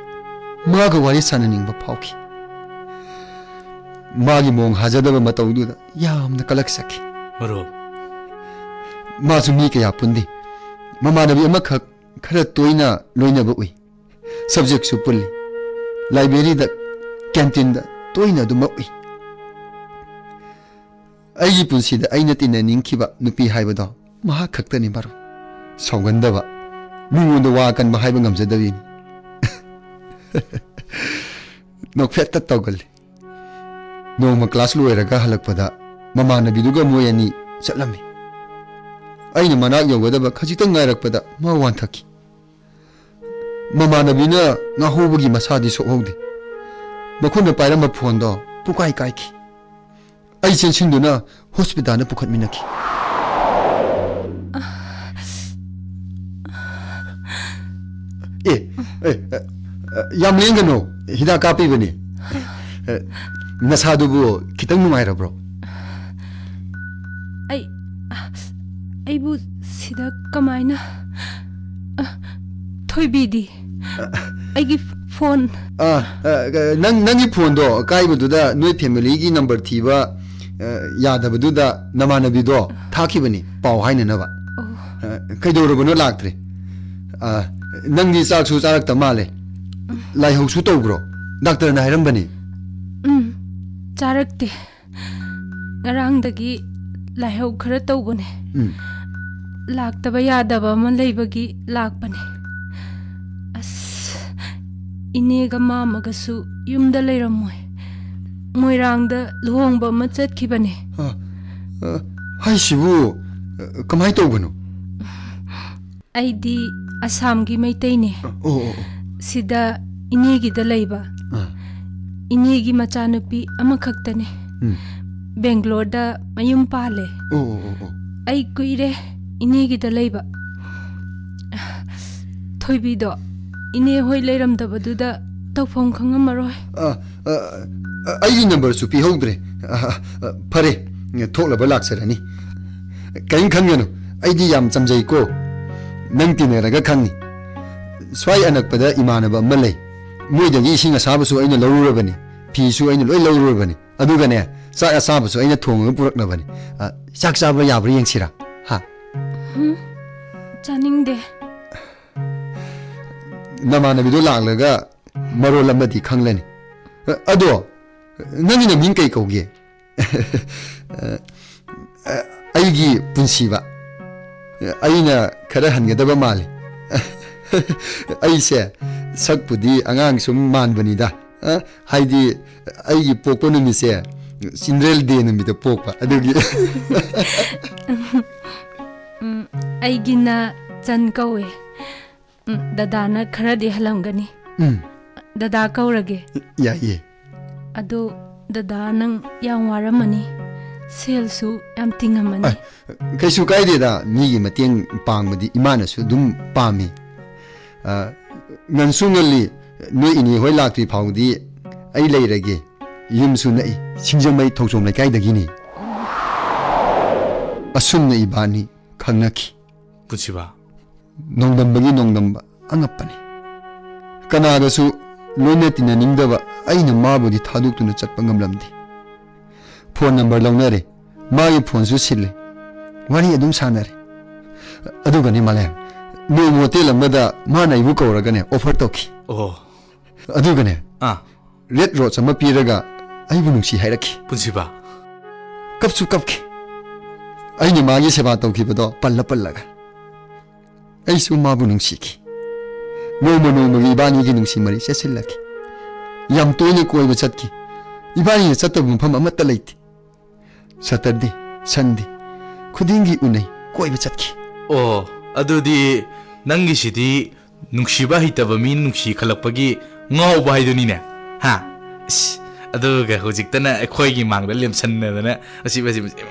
ꯃꯥꯒ ꯋꯥꯔꯤ ꯁꯥꯟꯅꯅꯤꯡꯕ ꯐꯥꯎꯈꯤ꯫ ꯃꯥꯒꯤ ꯃꯑꯣꯡ ꯍꯥꯖꯗꯕ ꯃꯇꯧꯗꯨꯗ ꯌꯥꯝꯅ ꯀꯂꯛꯆꯈꯤ꯫ ꯃꯔꯨꯞ꯫ ꯃꯥꯁꯨ ꯃꯤ ꯀꯌꯥ ꯄꯨꯟꯗꯦ꯫ ꯃꯃꯥꯟꯅꯕꯤ ꯑꯃꯈꯛ ꯈꯔ ꯇꯣꯏꯅ ꯂꯣꯏꯅꯕ ꯎꯏ꯫ ꯁꯕꯖꯦꯛꯁꯨ ꯄꯨꯜꯂꯤ꯫ ꯂꯥꯏꯕ꯭ꯔꯦꯔꯤꯗ, ꯀꯦꯟꯇꯤꯟꯗ ꯇꯣꯏꯅ ꯑꯗꯨꯃꯛ ꯎꯏ꯫ ꯑꯩꯒꯤ ꯄꯨꯟꯁꯤꯗ ꯑꯩꯅ ꯇꯤꯟꯅꯅꯤꯡꯈꯤꯕ ꯅꯨꯄꯤ ꯍꯥꯏꯕꯗꯣ ꯃꯍꯥꯛ ꯈꯛꯇꯅꯤ ꯃꯔꯨꯞ꯫ ꯁꯥꯎꯒꯟꯗꯕ, ꯃꯤꯉꯣꯟꯗ ꯋꯥ ꯑꯀꯟꯕ ꯍꯥꯏꯕ ꯉꯝꯖꯗꯕꯤꯅꯤ꯫ ꯅꯣꯛꯐꯦꯠꯇ ꯇꯧꯒꯜꯂꯤ꯫ ꯅꯣꯡꯃ ꯀ꯭ꯂꯥꯁ ꯂꯣꯏꯔꯒ ꯍꯜꯂꯛꯄꯗ ꯃꯃꯥꯟꯅꯕꯤꯗꯨꯒ ꯃꯣꯏ ꯑꯅꯤ ꯆꯠꯂꯝꯃꯤ꯫ ꯑꯩꯅ ꯃꯅꯥꯛ ꯌꯧꯒꯗꯕ ꯈꯖꯤꯛꯇꯪ ꯉꯥꯏꯔꯛꯄꯗ ꯃꯥ ꯋꯥꯟꯊꯈꯤ꯫ ꯃꯃꯥꯟꯅꯕꯤꯅ ꯉꯥꯍꯧꯕꯒꯤ ꯃꯁꯥꯗꯤ ꯁꯣꯛꯍꯧꯗꯦ꯫ ꯃꯈꯨꯠꯅ ꯄꯥꯏꯔꯝꯕ ꯐꯣꯟꯗꯣ ꯄꯨꯀꯥꯏ ꯀꯥꯏꯈꯤ꯫ ꯑꯩ ꯆꯦꯟꯁꯤꯟꯗꯨꯅ ꯍꯣꯁꯄꯤꯇꯥꯜꯗ ꯄꯨꯈꯠꯃꯤꯟꯅꯈꯤ꯫ ꯑꯦ, ꯑꯦ, ꯑꯦ, ꯌꯥꯝ ꯂꯦꯡꯒꯅꯨ, ꯍꯤꯗꯥꯛ ꯀꯥꯞꯄꯤꯕꯅꯤ꯫ ꯑꯦ, ꯅꯁꯥꯗꯨꯕꯨ ꯈꯤꯇꯪ ꯅꯨꯡꯉꯥꯏꯔꯕ꯭ꯔꯣ? ꯑꯩ, ꯑꯩꯕꯨ ꯁꯤꯗ ꯀꯃꯥꯏꯅ? ꯑ, ꯊꯣꯏꯕꯤꯗꯤ? ꯑꯩꯒꯤ ꯐꯣꯟ꯫ ꯑ, ꯑ, ꯅꯪ, ꯅꯪꯒꯤ ꯐꯣꯟꯗꯣ ꯀꯥꯏꯕꯗꯨꯗ ꯅꯣꯏ ꯐꯦꯃꯤꯂꯤꯒꯤ ꯅꯝꯕꯔ ꯊꯤꯕ, ꯑ, ꯌꯥꯗꯕꯗꯨꯗ ꯅꯃꯥꯟꯅꯕꯤꯗꯣ ꯊꯥꯈꯤꯕꯅꯤ ꯄꯥꯎ ꯍꯥꯏꯅꯅꯕ꯫ ꯑꯣ꯫ ꯑ, ꯀꯩꯗꯧꯔꯕꯅꯣ ꯂꯥꯛꯇ꯭ꯔꯦ? ꯑ, ꯅꯪꯗꯤ ꯆꯥꯛꯁꯨ ꯆꯥꯔꯛꯇ ꯃꯥꯜꯂꯦ꯫ ꯂꯥꯏꯍꯧꯁꯨ ꯇꯧꯕ꯭ꯔꯣ? ꯗꯥꯛꯇꯔꯅ ꯍꯥꯏꯔꯝꯕꯅꯤ꯫ ꯎꯝ, ꯆꯥꯔꯛꯇꯦ꯫ ꯉꯔꯥꯡꯗꯒꯤ ꯂꯥꯏꯍꯧ ꯈꯔ ꯇꯧꯕꯅꯦ꯫ ꯎꯝ꯫ ꯂꯥꯛꯇꯕ ꯌꯥꯗꯕ ꯑꯃ ꯂꯩꯕꯒꯤ ꯂꯥꯛꯄꯅꯦ꯫ ꯑꯁ, ꯏꯅꯦꯒ ꯃꯥꯃꯒꯁꯨ ꯌꯨꯝꯗ ꯂꯩꯔꯝꯃꯣꯏ꯫ ꯃꯣꯏꯔꯥꯡꯗ ꯂꯨꯍꯣꯡꯕ ꯑꯃ ꯆꯠꯈꯤꯕꯅꯦ꯫ ꯑ, ꯑ, ꯍꯥꯏꯁꯤꯕꯨ, ꯑ, ꯀꯃꯥꯏ ꯇꯧꯕꯅꯣ? ꯑꯩꯗꯤ ꯑꯁꯥꯝꯒꯤ ꯃꯩꯇꯩꯅꯦ꯫ ꯑꯣ, ꯑꯣ, ꯑꯣ꯫ ꯁꯤꯗ ꯏꯅꯦꯒꯤꯗ ꯂꯩꯕ꯫ ꯑꯥ꯫ ꯏꯅꯦꯒꯤ ꯃꯆꯥꯅꯨꯄꯤ ꯑꯃꯈꯛꯇꯅꯦ꯫ ꯎꯝ꯫ ꯕꯦꯡꯒ꯭ꯂꯣꯔꯗ ꯃꯌꯨꯝ ꯄꯥꯜꯂꯦ꯫ ꯑꯣ, ꯑꯣ, ꯑꯣ, ꯑꯣ꯫ ꯑꯩ ꯀꯨꯏꯔꯦ ꯏꯅꯦꯒꯤꯗ ꯂꯩꯕ꯫ ꯊꯣꯏꯕꯤꯗꯣ ꯏꯅꯦ ꯍꯣꯏ ꯂꯩꯔꯝꯗꯕꯗꯨꯗ ꯇꯧꯐꯝ ꯈꯪꯉꯝꯃꯔꯣꯏ꯫ ꯑ, ꯑ, ꯑ, ꯑꯩꯒꯤ ꯅꯝꯕꯔꯁꯨ ꯄꯤꯍꯧꯗ꯭ꯔꯦ꯫ ꯑ, ꯑ, ꯐꯔꯦ, ꯊꯣꯛꯂꯕ ꯂꯥꯛꯆꯔꯅꯤ꯫ ꯀꯔꯤꯝ ꯈꯟꯒꯅꯨ, ꯑꯩꯗꯤ ꯌꯥꯝ ꯆꯝꯖꯩꯀꯣ꯫ ꯅꯪ ꯇꯤꯟꯅꯔꯒ ꯈꯪꯅꯤ꯫ ꯁ꯭ꯋꯥꯏ ꯑꯅꯛꯄꯗ ꯏꯃꯥꯟꯅꯕ ꯑꯃ ꯂꯩ꯫ ꯃꯣꯏꯗꯒꯤ ꯏꯁꯤꯡ ꯑꯁꯥꯕꯁꯨ ꯑꯩꯅ ꯂꯧꯔꯨꯔꯕꯅꯤ, ꯐꯤꯁꯨ ꯑꯩꯅ ꯂꯣꯏ ꯂꯧꯔꯨꯔꯕꯅꯤ꯫ ꯑꯗꯨꯒꯅꯦ, ꯆꯥꯛ ꯑꯁꯥꯕꯁꯨ ꯑꯩꯅ ꯊꯣꯡꯉꯒ ꯄꯨꯔꯛꯅꯕꯅꯤ꯫ ꯑ, ꯆꯥꯛ ꯆꯥꯕ ꯌꯥꯕ꯭ꯔꯥ ꯌꯦꯡꯁꯤꯔꯥ? ꯍꯥ? ꯆꯥꯅꯤꯡꯗꯦ꯫ ꯅꯃꯥꯟꯅꯕꯤꯗꯣ ꯂꯥꯛꯂꯒ ꯃꯔꯣꯜ ꯑꯃꯗꯤ ꯈꯪꯂꯅꯤ꯫ ꯑ, ꯑꯗꯣ, ꯅꯪꯒꯤ ꯅꯃꯤꯡ ꯀꯩ ꯀꯧꯒꯦ? ꯑꯩꯒꯤ ꯄꯨꯟꯁꯤꯕ꯫ ꯑꯩꯅ ꯈꯔ ꯍꯟꯒꯗꯕ ꯃꯥꯜꯂꯤ꯫ ꯑꯩꯁꯦ ꯁꯛꯄꯨꯗꯤ ꯑꯉꯥꯡ ꯁꯨꯝ ꯃꯥꯟꯕꯅꯤꯗ꯫ ꯑ, ꯍꯥꯏꯗꯤ, ꯑꯩꯒꯤ ꯄꯣꯛꯄ ꯅꯨꯃꯤꯠꯁꯦ ꯆꯤꯜꯗ꯭ꯔꯦꯟ ꯗꯦ ꯅꯨꯃꯤꯠꯇ ꯄꯣꯛꯄ꯫ ꯑꯗꯨꯒꯤ ꯎꯝ, ꯑꯩꯒꯤꯅ ꯆꯟ ꯀꯧꯋꯦ꯫ ꯎꯝ, ꯗꯗꯥꯅ ꯈꯔꯗꯤ ꯍꯜꯂꯝꯒꯅꯤ꯫ ꯎꯝ꯫ ꯗꯗꯥ ꯀꯧꯔꯒꯦ꯫ ꯌꯥꯏꯌꯦ꯫ ꯑꯗꯣ, ꯗꯗꯥ, ꯅꯪ ꯌꯥꯝ ꯋꯥꯔꯝꯃꯅꯤ, ꯁꯦꯜꯁꯨ ꯌꯥꯝ ꯇꯤꯡꯉꯝꯃꯅꯤ꯫ ꯑ, ꯀꯩꯁꯨ ꯀꯥꯏꯗꯦꯗ, ꯃꯤꯒꯤ ꯃꯇꯦꯡ ꯄꯥꯡꯕꯗꯤ ꯏꯃꯥꯅꯁꯨ ꯑꯗꯨꯝ ꯄꯥꯝꯃꯤ꯫ ꯑ, ꯉꯟꯁꯨ ꯉꯜꯂꯤ, ꯅꯣꯏ ꯏꯅꯦ ꯍꯣꯏ ꯂꯥꯛꯇ꯭ꯔꯤ ꯐꯥꯎꯗꯤ ꯑꯩ ꯂꯩꯔꯒꯦ꯫ ꯌꯨꯝꯁꯨ ꯅꯛꯏ, ꯁꯤꯡꯖꯃꯩ ꯊꯣꯡꯖꯣꯝ ꯂꯩꯀꯥꯏꯗꯒꯤꯅꯤ꯫ ꯑꯁꯨꯝꯅ ꯏꯕꯥꯅꯤ ꯈꯪꯅꯈꯤ꯫ ꯄꯨꯟꯁꯤꯕ꯫ ꯅꯣꯡꯗꯝꯕꯒꯤ ꯅꯣꯡꯗꯝꯕ ꯑꯉꯛꯄꯅꯤ꯫ ꯀꯅꯥꯒꯁꯨ ꯂꯣꯏꯅ ꯇꯤꯟꯅꯅꯤꯡꯗꯕ ꯑꯩꯅ ꯃꯥꯕꯨꯗꯤ ꯊꯥꯗꯣꯛꯇꯨꯅ ꯆꯠꯄ ꯉꯝꯂꯝꯗꯦ꯫ ꯐꯣꯟ ꯅꯝꯕꯔ ꯂꯧꯅꯔꯦ, ꯃꯥꯒꯤ ꯐꯣꯟꯁꯨ ꯁꯤꯜꯂꯦ, ꯋꯥꯔꯤ ꯑꯗꯨꯝ ꯁꯥꯟꯅꯔꯦ꯫ ꯑꯗꯨꯒꯅꯦ ꯃꯥꯂꯦꯝ, ꯅꯣꯡꯃ ꯍꯣꯇꯦꯜ ꯑꯃꯗ ꯃꯥꯅ ꯑꯩꯕꯨ ꯀꯧꯔꯒꯅꯦ ꯑꯣꯐꯔ ꯇꯧꯈꯤ꯫ ꯑꯣ꯫ ꯑꯗꯨꯒꯅꯦ, ꯑꯥ꯫ ꯔꯦꯗ ꯔꯣꯁ ꯑꯃ ꯄꯤꯔꯒ ꯑꯩꯕꯨ ꯅꯨꯡꯁꯤ ꯍꯥꯏꯔꯛꯈꯤ꯫ ꯄꯨꯟꯁꯤꯕ꯫ ꯀꯞꯁꯨ ꯀꯞꯈꯤ꯫ ꯑꯩꯅ ꯃꯥꯒꯤ ꯁꯦꯕꯥ ꯇꯧꯈꯤꯕꯗꯣ ꯄꯜꯂ ꯄꯜꯂꯒ꯫ ꯑꯩꯁꯨ ꯃꯥꯕꯨ ꯅꯨꯡꯁꯤꯈꯤ꯫ ꯅꯣꯡꯃ ꯅꯣꯡꯃꯒꯤ ꯏꯕꯥꯅꯤꯒꯤ ꯅꯨꯡꯁꯤ ꯃꯔꯤ ꯆꯦꯠꯁꯤꯜꯂꯛꯈꯤ꯫ ꯌꯥꯝ ꯇꯣꯏꯅ ꯀꯣꯏꯕ ꯆꯠꯈꯤ꯫ ꯏꯕꯥꯅꯤꯅ ꯆꯠꯇꯕ ꯃꯐꯝ ꯑꯃꯠꯇ ꯂꯩꯇꯦ꯫ ꯁꯇꯔꯗꯦ, ꯁꯟꯗꯦ ꯈꯨꯗꯤꯡꯒꯤ ꯎꯅꯩ, ꯀꯣꯏꯕ ꯆꯠꯈꯤ꯫ ꯑꯣ, ꯑꯗꯨꯗꯤ ꯅꯪꯒꯤꯁꯤꯗꯤ ꯅꯨꯡꯁꯤꯕ ꯍꯩꯇꯕ ꯃꯤ ꯅꯨꯡꯁꯤ ꯈꯜꯂꯛꯄꯒꯤ ꯉꯥꯎꯕ ꯍꯥꯏꯗꯨꯅꯤꯅꯦ꯫ ꯍꯥ? ꯏꯁ, ꯑꯗꯨꯒ ꯍꯧꯖꯤꯛꯇꯅ ꯑꯩꯈꯣꯏꯒꯤ ꯃꯥꯡꯗ ꯂꯦꯝꯁꯟꯅꯗꯅ ꯑꯁꯤ, ꯑꯁꯤ,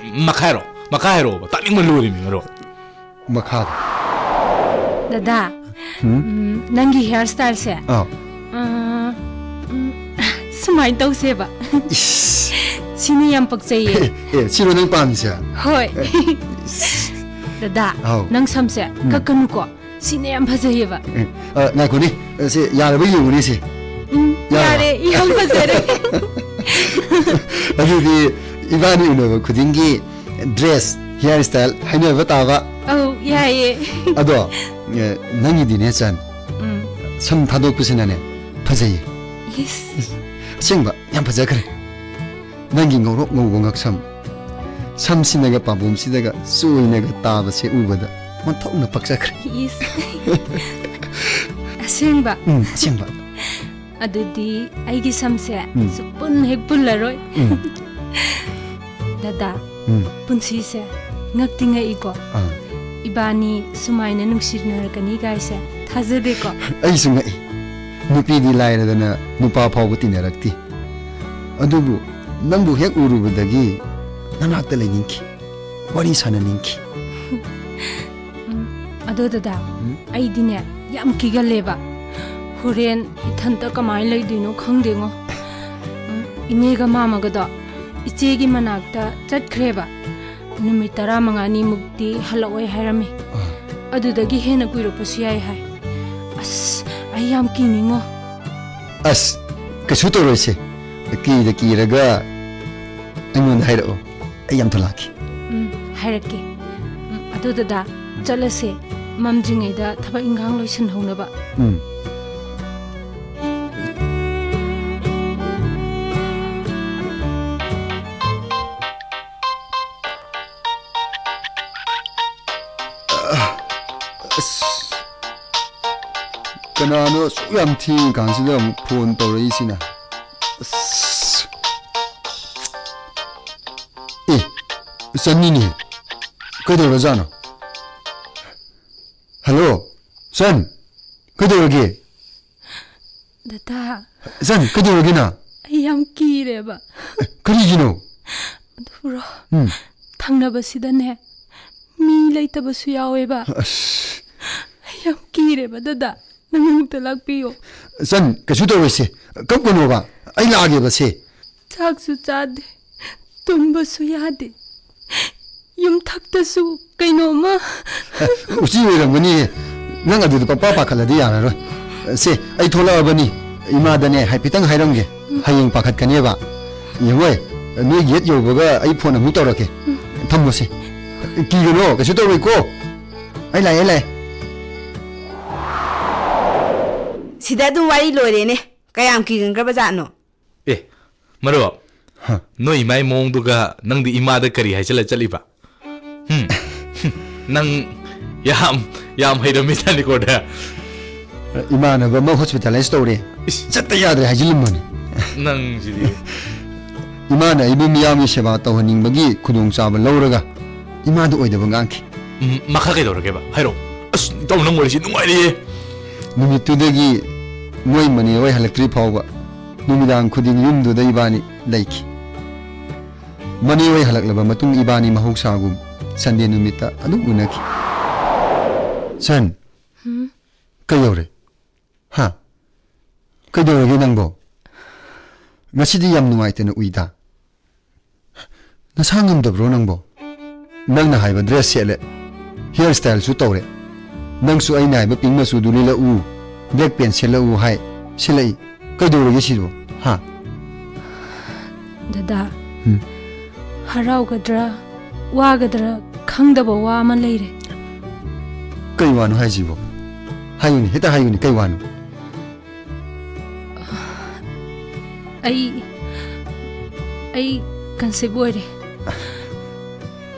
ꯃꯈꯥ ꯍꯥꯏꯔꯣ, ꯃꯈꯥ ꯍꯥꯏꯔꯣꯕ, ꯇꯥꯅꯤꯡꯕ ꯂꯣꯏꯔꯦꯃꯤ ꯃꯔꯨꯞ꯫ ꯃꯈꯥꯗ꯫ ꯗꯗꯥ, ꯎꯝ? ꯎꯝ, ꯅꯪꯒꯤ ꯍꯤꯌꯔ ꯁ꯭ꯇꯥꯏꯜꯁꯦ, ꯑꯥ꯫ ꯑꯥ, ꯁꯨꯃꯥꯏꯅ ꯇꯧꯁꯦꯕ꯫ ꯏꯁ! ꯁꯤꯅ ꯌꯥꯝ ꯄꯛꯆꯩꯌꯦ꯫ ꯑꯦ, ꯁꯤꯔꯣ ꯅꯪ ꯄꯥꯝꯃꯤꯁꯦ? ꯍꯣꯏ꯫ ꯗꯗꯥ, ꯑꯧ꯫ ꯅꯪ ꯁꯝꯁꯦ ꯀꯛꯀꯅꯨꯀꯣ꯫ ꯁꯤꯅ ꯌꯥꯝ ꯐꯖꯩꯌꯦꯕ꯫ ꯑꯦ, ꯑ, ꯉꯥꯏꯈꯣꯅꯦ, ꯑ, ꯁꯤ ꯌꯥꯔꯕ ꯌꯦꯡꯉꯨꯅꯦ ꯁꯤ꯫ ꯎꯝ, ꯌꯥꯔꯕ? ꯌꯥꯔꯦ, ꯌꯥꯝ ꯐꯖꯔꯦ꯫ ꯑꯗꯨꯗꯤ ꯏꯕꯥꯅꯤ ꯎꯅꯕ ꯈꯨꯗꯤꯡꯒꯤ dress, hair style ꯍꯥꯏꯅꯕ ꯇꯥꯕ꯫ ꯑꯧ, ꯌꯥꯏꯌꯦ꯫ ꯑꯗꯣ, ꯑ, ꯅꯪꯒꯤꯗꯤꯅꯦ ꯆꯟ, ꯎꯝ꯫ ꯁꯝ ꯊꯥꯗꯣꯛꯄꯁꯤꯅꯅꯦ ꯐꯖꯩꯌꯦ꯫ ꯏꯁ꯫ ꯑꯁꯦꯡꯕ ꯌꯥꯝ ꯐꯖꯈ꯭ꯔꯦ꯫ ꯅꯪꯒꯤ ꯉꯧꯔꯣꯛ ꯉꯧꯕ ꯉꯛꯁꯝ, ꯁꯝꯁꯤꯅꯒ ꯄꯥꯝꯕꯣꯝꯁꯤꯗꯒ ꯆꯣꯏꯅꯒ ꯇꯥꯕꯁꯦ ꯎꯕꯗ ꯑꯣꯟꯊꯣꯛꯅ ꯄꯛꯆꯈ꯭ꯔꯦ꯫ ꯏꯁ꯫ ꯑꯁꯦꯡꯕ? ꯎꯝ, ꯑꯁꯦꯡꯕ꯫ ꯑꯗꯨꯗꯤ ꯑꯩꯒꯤ ꯁꯝꯁꯦ ꯎꯝ꯫ ꯁꯨꯛꯄꯨꯟ ꯍꯦꯛ ꯄꯨꯜꯂꯔꯣꯏ꯫ ꯎꯝ꯫ ꯗꯗꯥ, ꯎꯝ꯫ ꯄꯨꯟꯁꯤꯁꯦ ꯉꯛꯇꯤ ꯉꯛꯏꯀꯣ꯫ ꯑꯥ꯫ ꯏꯕꯥꯅꯤ ꯁꯨꯃꯥꯏꯅ ꯅꯨꯡꯁꯤꯅꯔꯛꯀꯅꯤ ꯀꯥꯏꯁꯦ ꯊꯥꯖꯗꯦꯀꯣ꯫ ꯑꯩꯁꯨ ꯉꯛꯏ꯫ ꯅꯨꯄꯤꯗꯤ ꯂꯥꯏꯔꯗꯅ ꯅꯨꯄꯥ ꯐꯥꯎꯕ ꯇꯤꯟꯅꯔꯛꯇꯦ꯫ ꯑꯗꯨꯕꯨ ꯅꯪꯕꯨ ꯍꯦꯛ ꯎꯔꯨꯕꯗꯒꯤ ꯅꯅꯥꯛꯇ ꯂꯩꯅꯤꯡꯈꯤ, ꯋꯥꯔꯤ ꯁꯥꯟꯅꯅꯤꯡꯈꯤ꯫ ꯎꯝ, ꯑꯗꯣ ꯗꯗꯥ, ꯎꯝ? ꯑꯩꯗꯤꯅꯦ ꯌꯥꯝ ꯀꯤꯒꯜꯂꯦꯕ꯫ ꯍꯣꯔꯦꯟ ꯏꯊꯟꯇ ꯀꯃꯥꯏꯅ ꯂꯩꯗꯣꯏꯅꯣ ꯈꯪꯗꯦꯉꯣ꯫ ꯎꯝ, ꯏꯅꯦꯒ ꯃꯥꯃꯒꯗꯣ ꯏꯆꯦꯒꯤ ꯃꯅꯥꯛꯇ ꯆꯠꯈ꯭ꯔꯦꯕ꯫ ꯅꯨꯃꯤꯠ ꯇꯔꯥꯃꯉꯥꯅꯤꯃꯨꯛꯇꯤ ꯍꯜꯂꯛꯑꯣꯏ ꯍꯥꯏꯔꯝꯃꯤ꯫ ꯑꯗꯨꯗꯒꯤ ꯍꯦꯟꯅ ꯀꯨꯏꯔꯛꯄꯁꯨ ꯌꯥꯏ ꯍꯥꯏ꯫ ꯑꯁ, ꯑꯩ ꯌꯥꯝ ꯀꯤꯅꯤꯡꯉꯣ꯫ ꯑꯁ, ꯀꯩꯁꯨ ꯇꯧꯔꯣꯏꯁꯦ꯫ ꯀꯤꯗ ꯀꯤꯔꯒ ꯑꯩꯉꯣꯟꯗ ꯍꯥꯏꯔꯛꯑꯣ꯫ ꯑꯩ ꯌꯥꯝ ꯊꯨꯂꯥꯛꯀꯦ꯫ ꯎꯝ, ꯍꯥꯏꯔꯛꯀꯦ꯫ ꯎꯝ, ꯑꯗꯨ ꯗꯗꯥ, ꯆꯠꯂꯁꯦ꯫ ꯃꯝꯗ꯭ꯔꯤꯉꯩꯗ ꯊꯕꯛ ꯏꯟꯈꯥꯡ ꯂꯣꯏꯁꯤꯟꯍꯧꯅꯕ꯫ ꯎꯝ꯫ ꯑꯁ, ꯀꯅꯥꯅꯣ ꯑꯁꯨꯛ ꯌꯥꯝ ꯊꯦꯡꯉꯤ ꯀꯥꯟꯁꯤꯗ ꯑꯃꯨꯛ ꯐꯣꯟ ꯇꯧꯔꯛꯏꯁꯤꯅ? ꯑꯁ꯫ ꯑꯦ, ꯆꯟꯅꯤꯅꯦ꯫ ꯀꯩꯗꯧꯔꯖꯥꯠꯅꯣ? ꯍꯜꯂꯣ, ꯆꯟ꯫ ꯀꯩꯗꯧꯔꯒꯦ? ꯗꯗꯥ, ꯆꯟ, ꯀꯩꯗꯧꯔꯒꯦ ꯅꯪ? ꯑꯩ ꯌꯥꯝ ꯀꯤꯔꯦꯕ꯫ ꯑꯦ, ꯀꯔꯤꯒꯤꯅꯣ? ꯑꯗꯨꯕꯨꯔꯣ, ꯎꯝ꯫ ꯊꯪꯅꯕꯁꯤꯗꯅꯦ ꯃꯤ ꯂꯩꯇꯕꯁꯨ ꯌꯥꯎꯋꯦꯕ꯫ ꯑꯁ꯫ ꯑꯩ ꯌꯥꯝ ꯀꯤꯔꯦꯕ ꯗꯗꯥ, ꯅꯪ ꯑꯃꯨꯛꯇ ꯂꯥꯛꯄꯤꯌꯣ꯫ ꯆꯟ, ꯀꯩꯁꯨ ꯇꯧꯔꯣꯏꯁꯦ꯫ ꯀꯞꯀꯅꯣꯕ꯫ ꯑꯩ ꯂꯥꯛꯑꯒꯦꯕ ꯁꯦ꯫ ꯆꯥꯛꯁꯨ ꯆꯥꯗꯦ, ꯇꯨꯝꯕꯁꯨ ꯌꯥꯗꯦ, ꯌꯨꯝꯊꯛꯇꯁꯨ ꯀꯩꯅꯣꯝꯃ꯫ ꯎꯆꯤ ꯑꯣꯏꯔꯝꯒꯅꯤꯌꯦ꯫ ꯅꯪ ꯑꯗꯨꯗ ꯄꯪꯄꯥ ꯄꯥꯈꯠꯂꯗꯤ ꯌꯥꯔꯔꯣꯏ꯫ ꯁꯦ, ꯑꯩ ꯊꯣꯛꯂꯛꯑꯕꯅꯤ꯫ ꯏꯃꯥꯗꯅꯦ ꯍꯥꯏꯐꯦꯠꯇꯪ ꯍꯥꯏꯔꯝꯒꯦ꯫ ꯍꯌꯦꯡ ꯄꯥꯈꯠꯀꯅꯦꯕ꯫ ꯌꯦꯡꯉꯣꯏ, ꯅꯣꯏ ꯒꯦꯠ ꯌꯧꯕꯒ ꯑꯩ ꯐꯣꯟ ꯑꯃꯨꯛ ꯇꯧꯔꯛꯀꯦ꯫ ꯊꯝꯃꯣꯁꯦ꯫ ꯀꯤꯒꯅꯣ, ꯀꯩꯁꯨ ꯇꯧꯔꯣꯏꯀꯣ꯫ ꯑꯩ ꯂꯥꯛꯑꯦ, ꯑꯩ ꯂꯥꯛꯑꯦ꯫ ꯁꯤꯗ ꯑꯗꯨꯝ ꯋꯥꯔꯤ ꯂꯣꯏꯔꯦꯅꯦ꯫ ꯀꯌꯥꯝ ꯀꯤꯒꯟꯈ꯭ꯔꯕ ꯖꯥꯠꯅꯣ? ꯑꯦ, ꯃꯔꯨꯞ, ꯍ꯫ ꯅꯣꯏ ꯏꯃꯥꯏ ꯃꯑꯣꯡꯗꯨꯒ ꯅꯪꯗꯤ ꯏꯃꯥꯗ ꯀꯔꯤ ꯍꯥꯏꯖꯜꯂ ꯆꯠꯂꯤꯕ? ꯍꯨꯝ, ꯅꯪ ꯌꯥꯝ, ꯌꯥꯝ ꯍꯩꯔꯝꯃꯤꯖꯥꯠꯅꯤꯀꯣ ꯗ꯫ ꯏꯃꯥꯟꯅꯕ ꯑꯃ ꯍꯣꯁꯄꯤꯇꯥꯂꯥꯏꯁ ꯇꯧꯔꯦ꯫ ꯏꯁ꯫ ꯆꯠꯇ ꯌꯥꯗ꯭ꯔꯦ ꯍꯥꯏꯖꯤꯜꯂꯝꯕꯅꯤ꯫ ꯅꯪꯁꯤꯗꯤ꯫ ꯏꯃꯥꯅ ꯑꯩꯕꯨ ꯃꯤꯌꯥꯝꯒꯤ ꯁꯦꯕꯥ ꯇꯧꯍꯟꯅꯤꯡꯕꯒꯤ ꯈꯨꯗꯣꯡꯆꯥꯕ ꯂꯧꯔꯒ ꯏꯃꯥꯗ ꯑꯣꯏꯗꯕ ꯉꯥꯡꯈꯤ꯫ ꯎꯝ, ꯃꯈꯥ ꯀꯩꯗꯧꯔꯒꯦꯕ? ꯍꯥꯏꯔꯛꯑꯣ꯫ ꯑꯁ, ꯏꯇꯥꯎ, ꯅꯪ ꯋꯥꯔꯤꯁꯤ ꯅꯨꯡꯉꯥꯏꯔꯤꯌꯦ꯫ ꯅꯨꯃꯤꯠꯇꯨꯗꯒꯤ ꯃꯣꯏ ꯃꯅꯦ ꯍꯣꯏ ꯍꯜꯂꯛꯇ꯭ꯔꯤ ꯐꯥꯎꯕ ꯅꯨꯃꯤꯗꯥꯡ ꯈꯨꯗꯤꯡ ꯌꯨꯝꯗꯨꯗ ꯏꯕꯥꯅꯤ ꯂꯩꯈꯤ꯫ ꯃꯅꯦ ꯍꯣꯏ ꯍꯜꯂꯛꯂꯕ ꯃꯇꯨꯡ ꯏꯕꯥꯅꯤ ꯃꯍꯧꯁꯥꯒꯨꯝ ꯁꯟꯗꯦ ꯅꯨꯃꯤꯠꯇ ꯑꯗꯨꯝ ꯎꯅꯈꯤ꯫ ꯁꯟ, ꯀꯩꯗꯧꯔꯦ? ꯍꯥ? ꯀꯩꯗꯧꯔꯒꯦ ꯅꯪꯕꯣ? ꯉꯁꯤꯗꯤ ꯌꯥꯝ ꯅꯨꯡꯉꯥꯏꯇꯅ ꯎꯏꯗ꯫ ꯅꯁꯥ ꯉꯝꯗꯕ꯭ꯔꯣ ꯅꯪꯕꯣ? ꯅꯪꯅ ꯍꯥꯏꯕ ꯗ꯭ꯔꯦꯁ ꯁꯦꯠꯂꯦ, ꯍꯤꯌꯔ ꯁ꯭ꯇꯥꯏꯜꯁꯨ ꯇꯧꯔꯦ꯫ ꯅꯪꯁꯨ ꯑꯩꯅ ꯍꯥꯏꯕ ꯄꯤꯡ ꯃꯆꯨꯗꯨ ꯂꯤꯠꯂꯛꯎ, ꯕ꯭ꯂꯦꯛ ꯄꯦꯟ ꯁꯦꯠꯂꯛꯎ ꯍꯥꯏ, ꯁꯦꯠꯂꯛꯏ꯫ ꯀꯩꯗꯧꯔꯒꯦ ꯁꯤꯕꯣ? ꯍꯥ? ꯗꯗꯥ, ꯎꯝ꯫ ꯍꯔꯥꯎꯒꯗ꯭ꯔꯥ ꯋꯥꯒꯗ꯭ꯔꯥ ꯈꯪꯗꯕ ꯋꯥ ꯑꯃ ꯂꯩꯔꯦ꯫ ꯀꯩ ꯋꯥꯅꯣ ꯍꯥꯏꯁꯤꯕꯣ? ꯍꯥꯏꯌꯨꯅꯦ, ꯍꯦꯛꯇ ꯍꯥꯏꯌꯨꯅꯦ, ꯀꯩ ꯋꯥꯅꯣ? ꯑꯩ ꯑꯩ ꯀꯟꯁꯤꯞ ꯑꯣꯏꯔꯦ꯫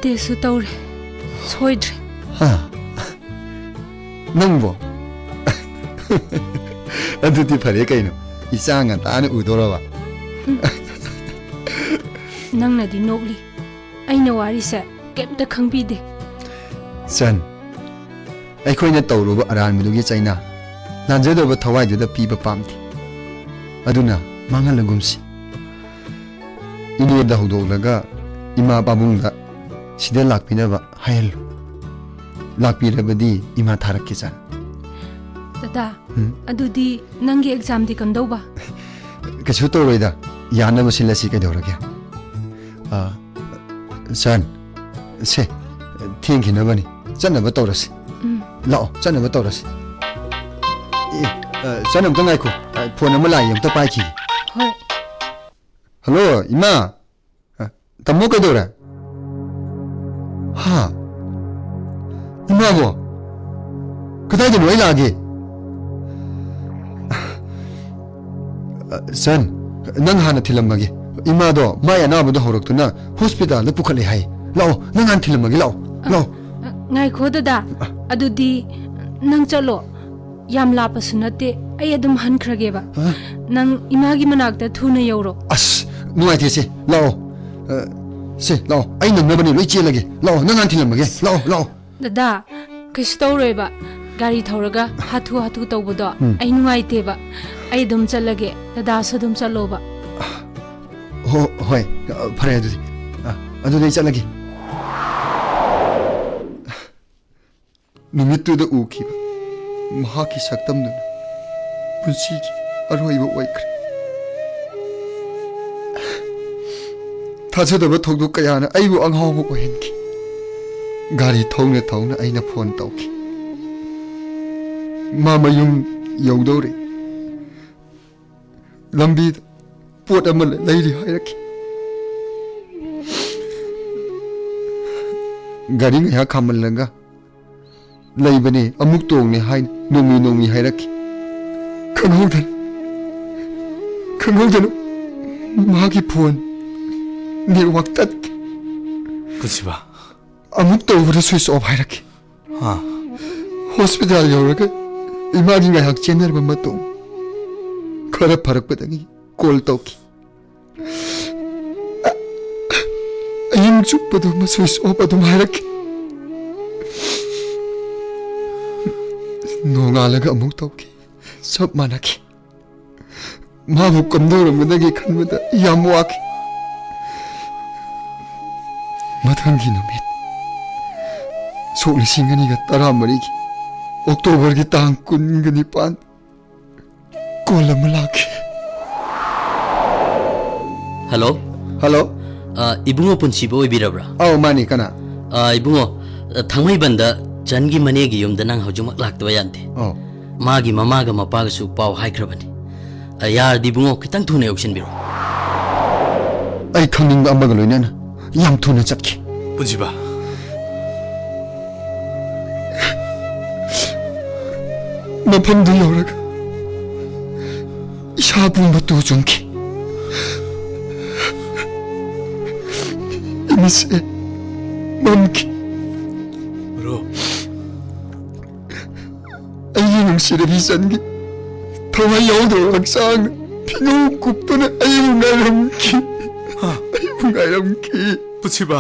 ꯇꯦꯁꯁꯨ ꯇꯧꯔꯦ, ꯁꯣꯏꯗ꯭ꯔꯦ꯫ ꯍꯥ? ꯅꯪꯕꯣ? ꯑꯗꯨꯗꯤ ꯐꯔꯦ ꯀꯩꯅꯣ, ꯏꯆꯥ ꯉꯟꯇꯥꯅ ꯎꯗꯣꯔꯕ꯫ ꯅꯪꯅꯗꯤ ꯅꯣꯛꯂꯤ, ꯑꯩꯅ ꯋꯥꯔꯤꯁꯦ ꯀꯩꯝꯇ ꯈꯪꯕꯤꯗꯦ꯫ ꯁꯟ, ꯑꯩꯈꯣꯏꯅ ꯇꯧꯔꯨꯕ ꯑꯔꯥꯟꯕꯗꯨꯒꯤ ꯆꯩꯅꯥ ꯂꯥꯟꯖꯗꯕ ꯊꯋꯥꯏꯗꯨꯗ ꯄꯤꯕ ꯄꯥꯝꯗꯦ꯫ ꯑꯗꯨꯅ ꯃꯥꯡꯍꯜꯂꯒꯨꯝꯁꯤ꯫ ꯏꯅꯦꯗ ꯍꯧꯗꯣꯛꯂꯒ ꯏꯃꯥ ꯄꯥꯕꯨꯡꯗ ꯁꯤꯗ ꯂꯥꯛꯄꯤꯅꯕ ꯍꯥꯏꯍꯜꯂꯨ꯫ ꯂꯥꯛꯄꯤꯔꯕꯗꯤ ꯏꯃꯥ ꯊꯥꯔꯛꯀꯦ ꯆꯟ꯫ ꯗꯗꯥ, ꯎꯝ? ꯑꯗꯨꯗꯤ ꯅꯪꯒꯤ ꯑꯦꯛꯖꯥꯝꯗꯤ ꯀꯝꯗꯧꯕ? ꯀꯩꯁꯨ ꯇꯧꯔꯣꯏꯗ, ꯌꯥꯅꯕ ꯁꯤꯜꯂꯁꯤ ꯀꯩꯗꯧꯔꯒꯦ? ꯑ, ꯁꯟ, ꯁꯦ, ꯊꯦꯡꯈꯤꯅꯕꯅꯤ, ꯆꯠꯅꯕ ꯇꯧꯔꯁꯤ꯫ ꯎꯝ꯫ ꯂꯥꯛꯑꯣ, ꯆꯠꯅꯕ ꯇꯧꯔꯁꯤ꯫ ꯑꯦ, ꯑ, ꯁꯟ, ꯑꯝꯇ ꯉꯥꯏꯈꯣ, ꯑ, ꯐꯣꯟ ꯑꯃ ꯂꯥꯛꯏ, ꯑꯝꯇ ꯄꯥꯏꯈꯤꯒꯦ꯫ ꯍꯣꯏ꯫ ꯍꯜꯂꯣ, ꯏꯃꯥ꯫ ꯑ, ꯇꯥꯃꯣ ꯀꯩꯗꯧꯔꯦ? ꯍꯥ? ꯏꯃꯥꯕꯣ? ꯀꯗꯥꯏꯗꯅꯣ ꯑꯩ ꯂꯥꯛꯑꯒꯦ? ꯑ, ꯁꯟ, ꯅꯪ ꯍꯥꯟꯅ ꯊꯤꯜꯂꯝꯃꯒꯦ꯫ ꯏꯃꯥꯗꯣ ꯃꯥꯏ ꯑꯅꯥꯕꯗꯣ ꯍꯧꯔꯛꯇꯨꯅ ꯍꯣꯁꯄꯤꯇꯥꯜꯗ ꯄꯨꯈꯠꯂꯦ ꯍꯥꯏ꯫ ꯂꯥꯛꯑꯣ, ꯅꯪ ꯍꯥꯟꯅ ꯊꯤꯜꯂꯝꯃꯒꯦ, ꯂꯥꯛꯑꯣ, ꯑ, ꯂꯥꯛꯑꯣ꯫ ꯑ, ꯉꯥꯏꯈꯣ ꯗꯗꯥ, ꯑ꯫ ꯑꯗꯨꯗꯤ ꯅꯪ ꯆꯠꯂꯣ꯫ ꯌꯥꯝ ꯂꯥꯞꯄꯁꯨ ꯅꯠꯇꯦ, ꯑꯩ ꯑꯗꯨꯝ ꯍꯟꯈ꯭ꯔꯒꯦꯕ꯫ ꯍꯥ? ꯅꯪ ꯏꯃꯥꯒꯤ ꯃꯅꯥꯛꯇ ꯊꯨꯅ ꯌꯧꯔꯣ꯫ ꯑꯁ, ꯅꯨꯡꯉꯥꯏꯇꯦ ꯁꯦ, ꯂꯥꯛꯑꯣ꯫ ꯑ, ꯁꯦ, ꯂꯥꯛꯑꯣ, ꯑꯩ ꯅꯪꯅꯕꯅꯦ ꯂꯣꯏ ꯆꯦꯜꯂꯒꯦ꯫ ꯂꯥꯛꯑꯣ, ꯅꯪ ꯍꯥꯟꯅ ꯊꯤꯜꯂꯝꯃꯒꯦ, ꯂꯥꯛꯑꯣ, ꯂꯥꯛꯑꯣ꯫ ꯗꯗꯥ, ꯀꯩꯁꯨ ꯇꯧꯔꯣꯏꯕ꯫ ꯒꯥꯔꯤ ꯊꯧꯔꯒ ꯍꯥꯊꯨ ꯍꯥꯊꯨ ꯇꯧꯕꯗꯣ ꯎꯝ꯫ ꯑꯩ ꯅꯨꯡꯉꯥꯏꯇꯦꯕ꯫ ꯑꯩ ꯑꯗꯨꯝ ꯆꯠꯂꯒꯦ, ꯗꯗꯥꯁꯨ ꯑꯗꯨꯝ ꯆꯠꯂꯣꯕ꯫ ꯍꯣ-, ꯍꯣꯏ, ꯑ, ꯐꯔꯦ ꯑꯗꯨꯗꯤ꯫ ꯑ, ꯑꯗꯨꯗꯤ ꯑꯩ ꯆꯠꯂꯒꯦ꯫ ꯅꯨꯃꯤꯠꯇꯨꯗ ꯎꯈꯤꯕ ꯃꯍꯥꯛꯀꯤ ꯁꯛꯇꯝꯗꯨꯅ ꯄꯨꯟꯁꯤꯒꯤ ꯑꯔꯣꯏꯕ ꯑꯣꯏꯈ꯭ꯔꯦ꯫ ꯊꯥꯖꯗꯕ ꯊꯧꯗꯣꯛ ꯀꯌꯥꯅ ꯑꯩꯕꯨ ꯑꯉꯥꯎꯕ ꯑꯣꯏꯍꯟꯈꯤ꯫ ꯒꯥꯔꯤ ꯊꯧꯅ ꯊꯧꯅ ꯑꯩꯅ ꯐꯣꯟ ꯇꯧꯈꯤ꯫ ꯃꯥ ꯃꯌꯨꯝ ꯌꯧꯗꯧꯔꯦ꯫ ꯂꯝꯕꯤꯗ ꯄꯣꯠ ꯑꯃ ꯂꯩꯔꯤ ꯍꯥꯏꯔꯛꯈꯤ꯫ ꯒꯥꯔꯤ ꯉꯥꯏꯍꯥꯛ ꯈꯥꯝꯍꯜꯂꯒ ꯂꯩꯕꯅꯦ, ꯑꯃꯨꯛ ꯇꯣꯡꯅꯦ ꯍꯥꯏꯅ ꯅꯣꯡꯃꯤ ꯅꯣꯡꯃꯤ ꯍꯥꯏꯔꯛꯈꯤ꯫ ꯈꯪꯍꯧꯗꯅ, ꯈꯪꯍꯧꯗꯅ ꯃꯍꯥꯛꯀꯤ ꯐꯣꯟ ꯅꯦꯠꯋꯥꯛ ꯇꯠꯈꯤ꯫ ꯄꯨꯟꯁꯤꯕ꯫ ꯑꯃꯨꯛ ꯇꯧꯕꯗ ꯁ꯭ꯋꯤꯆ ꯑꯣꯐ ꯍꯥꯏꯔꯛꯈꯤ꯫ ꯍꯥ? ꯍꯣꯁꯄꯤꯇꯥꯜ ꯌꯧꯔꯒ ꯏꯃꯥꯒꯤ ꯉꯥꯏꯍꯥꯛ ꯆꯦꯟꯅꯔꯕ ꯃꯇꯨꯡ ꯈꯔ ꯐꯔꯛꯄꯗꯒꯤ ꯀꯣꯜ ꯇꯧꯈꯤ꯫ ꯑꯍꯤꯡ ꯆꯨꯞꯄꯗꯨꯃ ꯁ꯭ꯋꯤꯆ ꯑꯣꯐ ꯑꯗꯨꯝ ꯍꯥꯏꯔꯛꯈꯤ꯫ ꯅꯣꯡꯉꯥꯜꯂꯒ ꯑꯃꯨꯛ ꯇꯧꯈꯤ꯫ ꯆꯞ ꯃꯥꯟꯅꯈꯤ꯫ ꯃꯥꯕꯨ ꯀꯝꯗꯧꯔꯝꯒꯗꯒꯦ ꯈꯟꯕꯗ ꯌꯥꯝ ꯋꯥꯈꯤ꯫ ꯃꯊꯪꯒꯤ ꯅꯨꯃꯤꯠ, ꯁꯣꯛ ꯂꯤꯁꯤꯡ ꯑꯅꯤꯒ ꯇꯔꯥꯃꯔꯤꯒꯤ ꯑꯣꯛꯇꯣꯕꯔꯒꯤ ꯇꯥꯡ ꯀꯨꯟꯒ ꯅꯤꯄꯥꯟ, ꯀꯣꯜ ꯑꯃ ꯂꯥꯛꯈꯤ꯫ ꯍꯜꯂꯣ꯫ ꯍꯜꯂꯣ꯫ ꯑ, ꯏꯕꯨꯡꯉꯣ ꯄꯨꯟꯁꯤꯕ ꯑꯣꯏꯕꯤꯔꯕ꯭ꯔꯥ? ꯑꯧ, ꯃꯥꯅꯤ, ꯀꯅꯥ? ꯑ, ꯏꯕꯨꯡꯉꯣ, ꯑ, ꯊꯥꯡꯃꯩꯕꯟꯗ ꯆꯟꯒꯤ ꯃꯅꯦꯒꯤ ꯌꯨꯝꯗ ꯅꯪ ꯍꯧꯖꯤꯛꯃꯛ ꯂꯥꯛꯇꯕ ꯌꯥꯗꯦ꯫ ꯑꯧ꯫ ꯃꯥꯒꯤ ꯃꯃꯥꯒ ꯃꯄꯥꯒꯁꯨ ꯄꯥꯎ ꯍꯥꯏꯈ꯭ꯔꯕꯅꯤ꯫ ꯑ, ꯌꯥꯔꯗꯤ ꯏꯕꯨꯡꯉꯣ, ꯈꯤꯇꯪ ꯊꯨꯅ ꯌꯧꯁꯤꯟꯕꯤꯔꯣ꯫ ꯑꯩ ꯈꯪꯅꯤꯡꯕ ꯑꯃꯒ ꯂꯣꯏꯅꯅ ꯌꯥꯝ ꯊꯨꯅ ꯆꯠꯈꯤ꯫ ꯄꯨꯟꯁꯤꯕ꯫ ꯃꯐꯝꯗꯨ ꯌꯧꯔꯒ ꯏꯁꯥ ꯄꯨꯝꯕ ꯇꯨ ꯆꯨꯡꯈꯤ꯫ ꯏꯃꯤꯠꯁꯦ ꯃꯝꯈꯤ꯫ ꯕ꯭ꯔꯣ꯫ ꯑꯩꯒꯤ ꯅꯨꯡꯁꯤꯔꯕꯤ ꯆꯟꯒꯤ ꯊꯋꯥꯏ ꯌꯥꯎꯗ꯭ꯔꯕ ꯍꯛꯆꯥꯡꯅ ꯐꯤꯅꯧ ꯀꯨꯞꯇꯨꯅ ꯑꯩꯕꯨ ꯉꯥꯏꯔꯝꯈꯤ꯫ ꯍꯥ? ꯑꯩꯕꯨ ꯉꯥꯏꯔꯝꯈꯤ꯫ ꯄꯨꯟꯁꯤꯕ꯫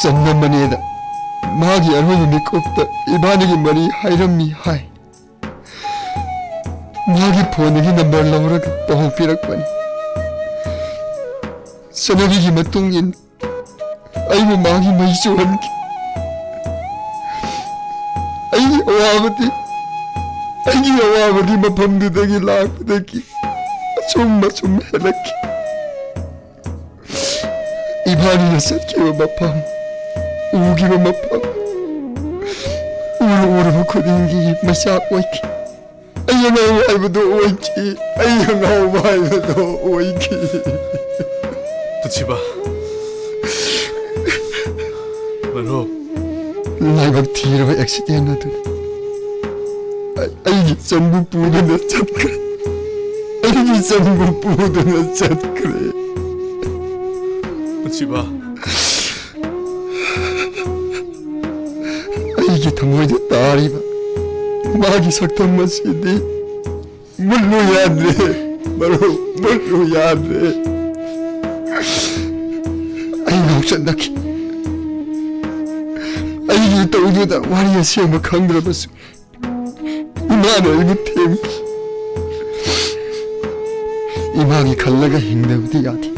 ꯆꯟꯅ ꯃꯅꯦꯗ ꯃꯥꯒꯤ ꯑꯔꯣꯏꯕ ꯃꯤꯀꯨꯞꯇ ꯏꯕꯥꯅꯤꯒꯤ ꯃꯔꯤ ꯍꯥꯏꯔꯝꯃꯤ ꯍꯥꯏ꯫ ꯃꯥꯒꯤ ꯐꯣꯟꯗꯒꯤ ꯅꯝꯕꯔ ꯂꯧꯔꯒ ꯄꯥꯎ ꯄꯤꯔꯛꯄꯅꯤ꯫ ꯆꯠꯅꯕꯤꯒꯤ ꯃꯇꯨꯡ ꯏꯟꯅ ꯑꯩꯕꯨ ꯃꯥꯒꯤ ꯃꯩ ꯆꯨꯍꯟꯈꯤ꯫ ꯑꯩꯒꯤ ꯑꯋꯥꯕꯗꯤ, ꯑꯩꯒꯤ ꯑꯋꯥꯕꯗꯤ ꯃꯐꯝꯗꯨꯗꯒꯤ ꯂꯥꯛꯄꯗꯒꯤ ꯑꯁꯨꯝ ꯑꯁꯨꯝ ꯍꯦꯜꯂꯛꯈꯤ꯫ ꯏꯕꯥꯅꯤꯅ ꯆꯠꯈꯤꯕ ꯃꯐꯝ, ꯎꯈꯤꯕ ꯃꯐꯝ, ꯎꯔꯨ ꯎꯔꯨꯕ ꯈꯨꯗꯤꯡꯒꯤ ꯃꯩꯆꯥꯛ ꯑꯣꯏꯈꯤ꯫ ꯑꯩ ꯑꯉꯥꯎꯕ ꯍꯥꯏꯕꯗꯣ ꯑꯣꯏꯈꯤ꯫ ꯑꯩ ꯑꯉꯥꯎꯕ ꯍꯥꯏꯕꯗꯣ ꯑꯣꯏꯈꯤ꯫ ꯄꯨꯟꯁꯤꯕ꯫ ꯃꯔꯨꯞ꯫ ꯂꯥꯏꯕꯛ ꯊꯤꯔꯕ ꯑꯦꯛꯁꯤꯗꯦꯟ ꯑꯗꯨꯅ ꯑꯩ-, ꯑꯩꯒꯤ ꯆꯟꯕꯨ ꯄꯨꯗꯨꯅ ꯆꯠꯈ꯭ꯔꯦ꯫ ꯑꯩꯒꯤ ꯆꯟꯕꯨ ꯄꯨꯗꯨꯅ ꯆꯠꯈ꯭ꯔꯦ꯫ ꯄꯨꯟꯁꯤꯕ꯫ ꯑꯩꯒꯤ ꯊꯃꯣꯏꯗ ꯇꯥꯔꯤꯕ ꯃꯥꯒꯤ ꯁꯛꯇꯝ ꯑꯁꯤꯗꯤ ꯃꯨꯠꯂꯨ ꯌꯥꯗ꯭ꯔꯦ, ꯃꯔꯨꯞ, ꯃꯨꯠꯂꯨ ꯌꯥꯗ꯭ꯔꯦ꯫ ꯑꯩ ꯉꯥꯎꯆꯠꯅꯈꯤ꯫ ꯑꯩꯒꯤ ꯏꯇꯧꯗꯨꯗ ꯋꯥꯔꯤ ꯑꯁꯦꯡꯕ ꯈꯪꯗ꯭ꯔꯕꯁꯨ, ꯏꯃꯥꯅ ꯑꯩꯕꯨ ꯊꯦꯝꯈꯤ꯫ ꯏꯃꯥꯒꯤ ꯈꯜꯂꯒ ꯍꯤꯡꯗꯕꯗꯤ ꯌꯥꯗꯦ꯫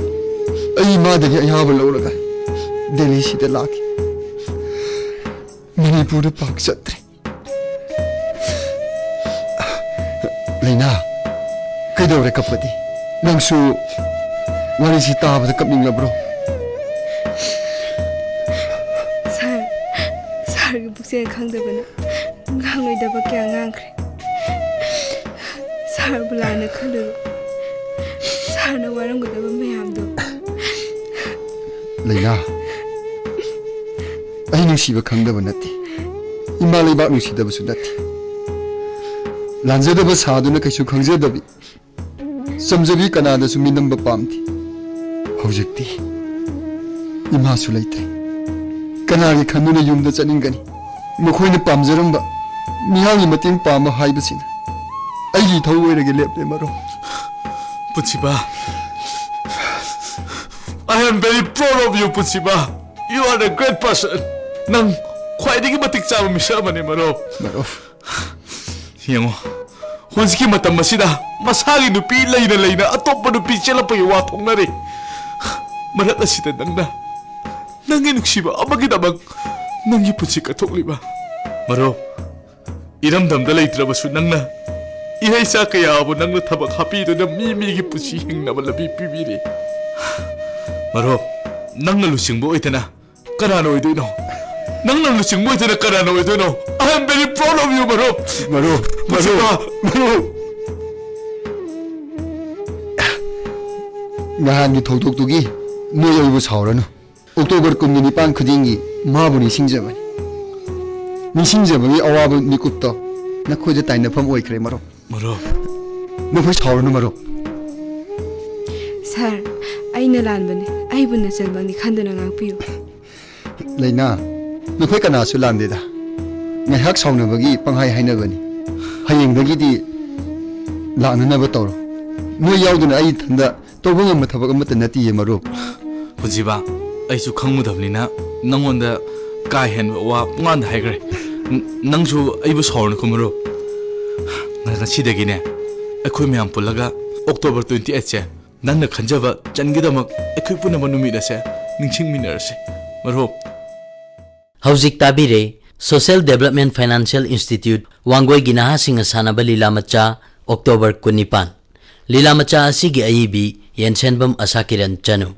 ꯑꯩ ꯏꯃꯥꯗꯒꯤ ꯑꯌꯥꯕ ꯂꯧꯔꯒ ꯗꯦꯜꯂꯤꯁꯤꯗ ꯂꯥꯛꯈꯤ꯫ ꯃꯅꯤꯄꯨꯔꯗ ꯄꯥꯛ ꯆꯠꯇ꯭ꯔꯦ꯫ ꯂꯩꯅꯥ, ꯀꯩꯗꯧꯔꯦ ꯀꯞꯄꯗꯤ? ꯅꯪꯁꯨ ꯋꯥꯔꯤꯁꯤ ꯇꯥꯕꯗ ꯀꯞꯅꯤꯡꯂꯕ꯭ꯔꯣ? ꯁꯥꯔ, ꯁꯥꯔꯒꯤ ꯄꯨꯛꯆꯦꯜ ꯈꯪꯗꯕꯅ ꯉꯥꯡꯂꯣꯏꯗꯕ ꯀꯌꯥ ꯉꯥꯡꯈ꯭ꯔꯦ꯫ ꯁꯥꯔꯕꯨ ꯂꯥꯟꯅ ꯈꯜꯂꯨꯔꯣ꯫ ꯁꯥꯔꯅ ꯋꯥꯔꯝꯒꯗꯕ ꯃꯌꯥꯝꯗꯣ꯫ ꯂꯩꯅꯥ, ꯑꯩ ꯅꯨꯡꯁꯤꯕ ꯈꯪꯗꯕ ꯅꯠꯇꯦ꯫ ꯏꯃꯥ ꯂꯩꯕꯥꯛ ꯅꯨꯡꯁꯤꯗꯕꯁꯨ ꯅꯠꯇꯦ꯫ ꯂꯥꯟꯖꯗꯕ ꯁꯥꯗꯨꯅ ꯀꯩꯁꯨ ꯈꯪꯖꯗꯕꯤ, ꯆꯝꯖꯕꯤ ꯀꯅꯥꯗꯁꯨ ꯃꯤꯅꯝꯕ ꯄꯥꯝꯗꯦ꯫ ꯍꯧꯖꯤꯛꯇꯤ ꯏꯃꯥꯁꯨ ꯂꯩꯇ꯭ꯔꯦ꯫ ꯀꯅꯥꯒꯤ ꯈꯟꯗꯨꯅ ꯌꯨꯝꯗ ꯆꯠꯅꯤꯡꯒꯅꯤ? ꯃꯈꯣꯏꯅ ꯄꯥꯝꯖꯔꯝꯕ ꯃꯤꯌꯥꯝꯒꯤ ꯃꯇꯦꯡ ꯄꯥꯡꯕ ꯍꯥꯏꯕꯁꯤꯅ ꯑꯩꯒꯤ ꯏꯊꯧ ꯑꯣꯏꯔꯒꯦ ꯂꯦꯞꯂꯦ, ꯃꯔꯨꯞ꯫ ꯄꯨꯟꯁꯤꯕ, I am very proud of you, ꯄꯨꯟꯁꯤꯕ꯫ You are a great person. ꯅꯪ ꯈ꯭ꯋꯥꯏꯗꯒꯤ ꯃꯇꯤꯛ ꯆꯥꯕ ꯃꯤꯁꯛ ꯑꯃꯅꯤ, ꯃꯔꯨꯞ꯫ ꯃꯔꯨꯞ, ꯌꯦꯡꯉꯣ, ꯍꯧꯖꯤꯛꯀꯤ ꯃꯇꯝ ꯑꯁꯤꯗ ꯃꯁꯥꯒꯤ ꯅꯨꯄꯤ ꯂꯩꯅ ꯂꯩꯅ ꯑꯇꯣꯞꯄ ꯅꯨꯄꯤ ꯆꯦꯜꯂꯛꯄꯒꯤ ꯋꯥ ꯊꯣꯛꯅꯔꯤ꯫ ꯃꯔꯛ ꯑꯁꯤꯗ ꯅꯪꯅ ꯅꯪꯒꯤ ꯅꯨꯡꯁꯤꯕ ꯑꯃꯒꯤꯗꯃꯛ ꯅꯪꯒꯤ ꯄꯨꯟꯁꯤ ꯀꯠꯊꯣꯛꯂꯤꯕ꯫ ꯃꯔꯨꯞ, ꯏꯔꯝꯗꯝꯗ ꯂꯩꯇ꯭ꯔꯕꯁꯨ ꯅꯪꯅ ꯏꯍꯩꯆꯥ ꯀꯌꯥꯕꯨ ꯅꯪꯅ ꯊꯕꯛ ꯍꯥꯞꯄꯤꯗꯨꯅ ꯃꯤ ꯃꯤꯒꯤ ꯄꯨꯟꯁꯤ ꯍꯤꯡꯅꯕ ꯂꯝꯕꯤ ꯄꯤꯕꯤꯔꯤ꯫ ꯃꯔꯨꯞ, ꯅꯪꯅ ꯂꯨꯆꯤꯡꯕ ꯑꯣꯏꯗꯅ ꯀꯅꯥꯅ ꯑꯣꯏꯗꯣꯏꯅꯣ? ꯅꯪꯅ ꯂꯨꯆꯤꯡꯕ ꯑꯣꯏꯗꯅ ꯀꯅꯥꯅ ꯑꯣꯏꯗꯣꯏꯅꯣ? I am very proud of you, ꯃꯔꯨꯞ꯫ ꯃꯔꯨꯞ, ꯄꯨꯟꯁꯤꯕ꯫ ꯃꯔꯨꯞ, ꯃꯔꯨꯞ꯫ ꯅꯍꯥꯟꯒꯤ ꯊꯧꯗꯣꯛꯇꯨꯒꯤ ꯅꯣꯏ ꯑꯩꯕꯨ ꯁꯥꯎꯔꯅꯨ꯫ ꯑꯣꯛꯇꯣꯕꯔ ꯀꯨꯟꯒ ꯅꯤꯄꯥꯟ ꯈꯨꯗꯤꯡꯒꯤ ꯃꯥꯕꯨ ꯅꯤꯡꯁꯤꯡꯖꯕꯅꯤ꯫ ꯅꯤꯡꯁꯤꯡꯖꯕꯒꯤ ꯑꯋꯥꯕ ꯃꯤꯀꯨꯞꯇꯣ ꯅꯈꯣꯏꯗ ꯇꯥꯏꯅꯐꯝ ꯑꯣꯏꯈ꯭ꯔꯦ, ꯃꯔꯨꯞ꯫ ꯃꯔꯨꯞ꯫ ꯅꯈꯣꯏ ꯁꯥꯎꯔꯅꯨ, ꯃꯔꯨꯞ꯫ ꯁꯥꯔ, ꯑꯩꯅ ꯂꯥꯟꯕꯅꯤ꯫ ꯑꯩꯕꯨ ꯅꯆꯟꯃꯛꯅꯤ ꯈꯟꯗꯨꯅ ꯉꯥꯛꯄꯤꯌꯨ꯫ ꯂꯩꯅꯥ, ꯅꯈꯣꯏ ꯀꯅꯥꯁꯨ ꯂꯥꯟꯗꯦꯗ꯫ ꯉꯥꯏꯍꯥꯛ ꯁꯥꯎꯅꯕꯒꯤ ꯄꯪꯍꯥꯏ ꯍꯥꯏꯅꯕꯅꯤ꯫ ꯍꯌꯦꯡꯗꯒꯤꯗꯤ ꯂꯥꯛꯅꯅꯕ ꯇꯧꯔꯣ꯫ ꯅꯣꯏ ꯌꯥꯎꯗꯅ ꯑꯩ ꯏꯊꯟꯗ ꯇꯧꯕ ꯉꯝꯕ ꯊꯕꯛ ꯑꯃꯠꯇ ꯅꯠꯇꯤꯌꯦ, ꯃꯔꯨꯞ꯫ ꯄꯨꯟꯁꯤꯕ, ꯑꯩꯁꯨ ꯈꯪꯉꯨꯗꯕꯅꯤꯅ ꯅꯪꯉꯣꯟꯗ ꯀꯥ ꯍꯦꯟꯕ ꯋꯥ ꯄꯨꯡꯉꯥꯟꯗ ꯍꯥꯏꯈ꯭ꯔꯦ꯫ ꯅ-, ꯅꯪꯁꯨ ꯑꯩꯕꯨ ꯁꯥꯎꯔꯅꯨꯀꯣ, ꯃꯔꯨꯞ꯫ ꯉ-, ꯉꯁꯤꯗꯒꯤꯅꯦ, ꯑꯩꯈꯣꯏ ꯃꯌꯥꯝ ꯄꯨꯜꯂꯒ ꯑꯣꯛꯇꯣꯕꯔ twenty eight ꯁꯦ ꯅꯪꯅ ꯈꯟꯖꯕ ꯆꯟꯒꯤꯗꯃꯛ ꯑꯩꯈꯣꯏ ꯄꯨꯝꯅꯃꯛ ꯅꯨꯃꯤꯠ ꯑꯁꯦ ꯅꯤꯡꯁꯤꯡꯃꯤꯟꯅꯔꯁꯤ, ꯃꯔꯨꯞ꯫ ꯍꯧꯖꯤꯛ ꯇꯥꯕꯤꯔꯦ, Social Development Financial Institute, ꯋꯥꯡꯒꯣꯏꯒꯤ ꯅꯍꯥꯁꯤꯡꯅ ꯁꯥꯟꯅꯕ ꯂꯤꯂꯥ ꯃꯆꯥ, ꯑꯣꯛꯇꯣꯕꯔ ꯀꯨꯟꯅꯤꯄꯥꯟ꯫ ꯂꯤꯂꯥ ꯃꯆꯥ ꯑꯁꯤꯒꯤ ꯑꯏꯕꯤ ꯌꯦꯟꯁꯦꯟꯕꯝ ꯑꯁꯥꯀꯤꯔꯟ ꯆꯅꯨ꯫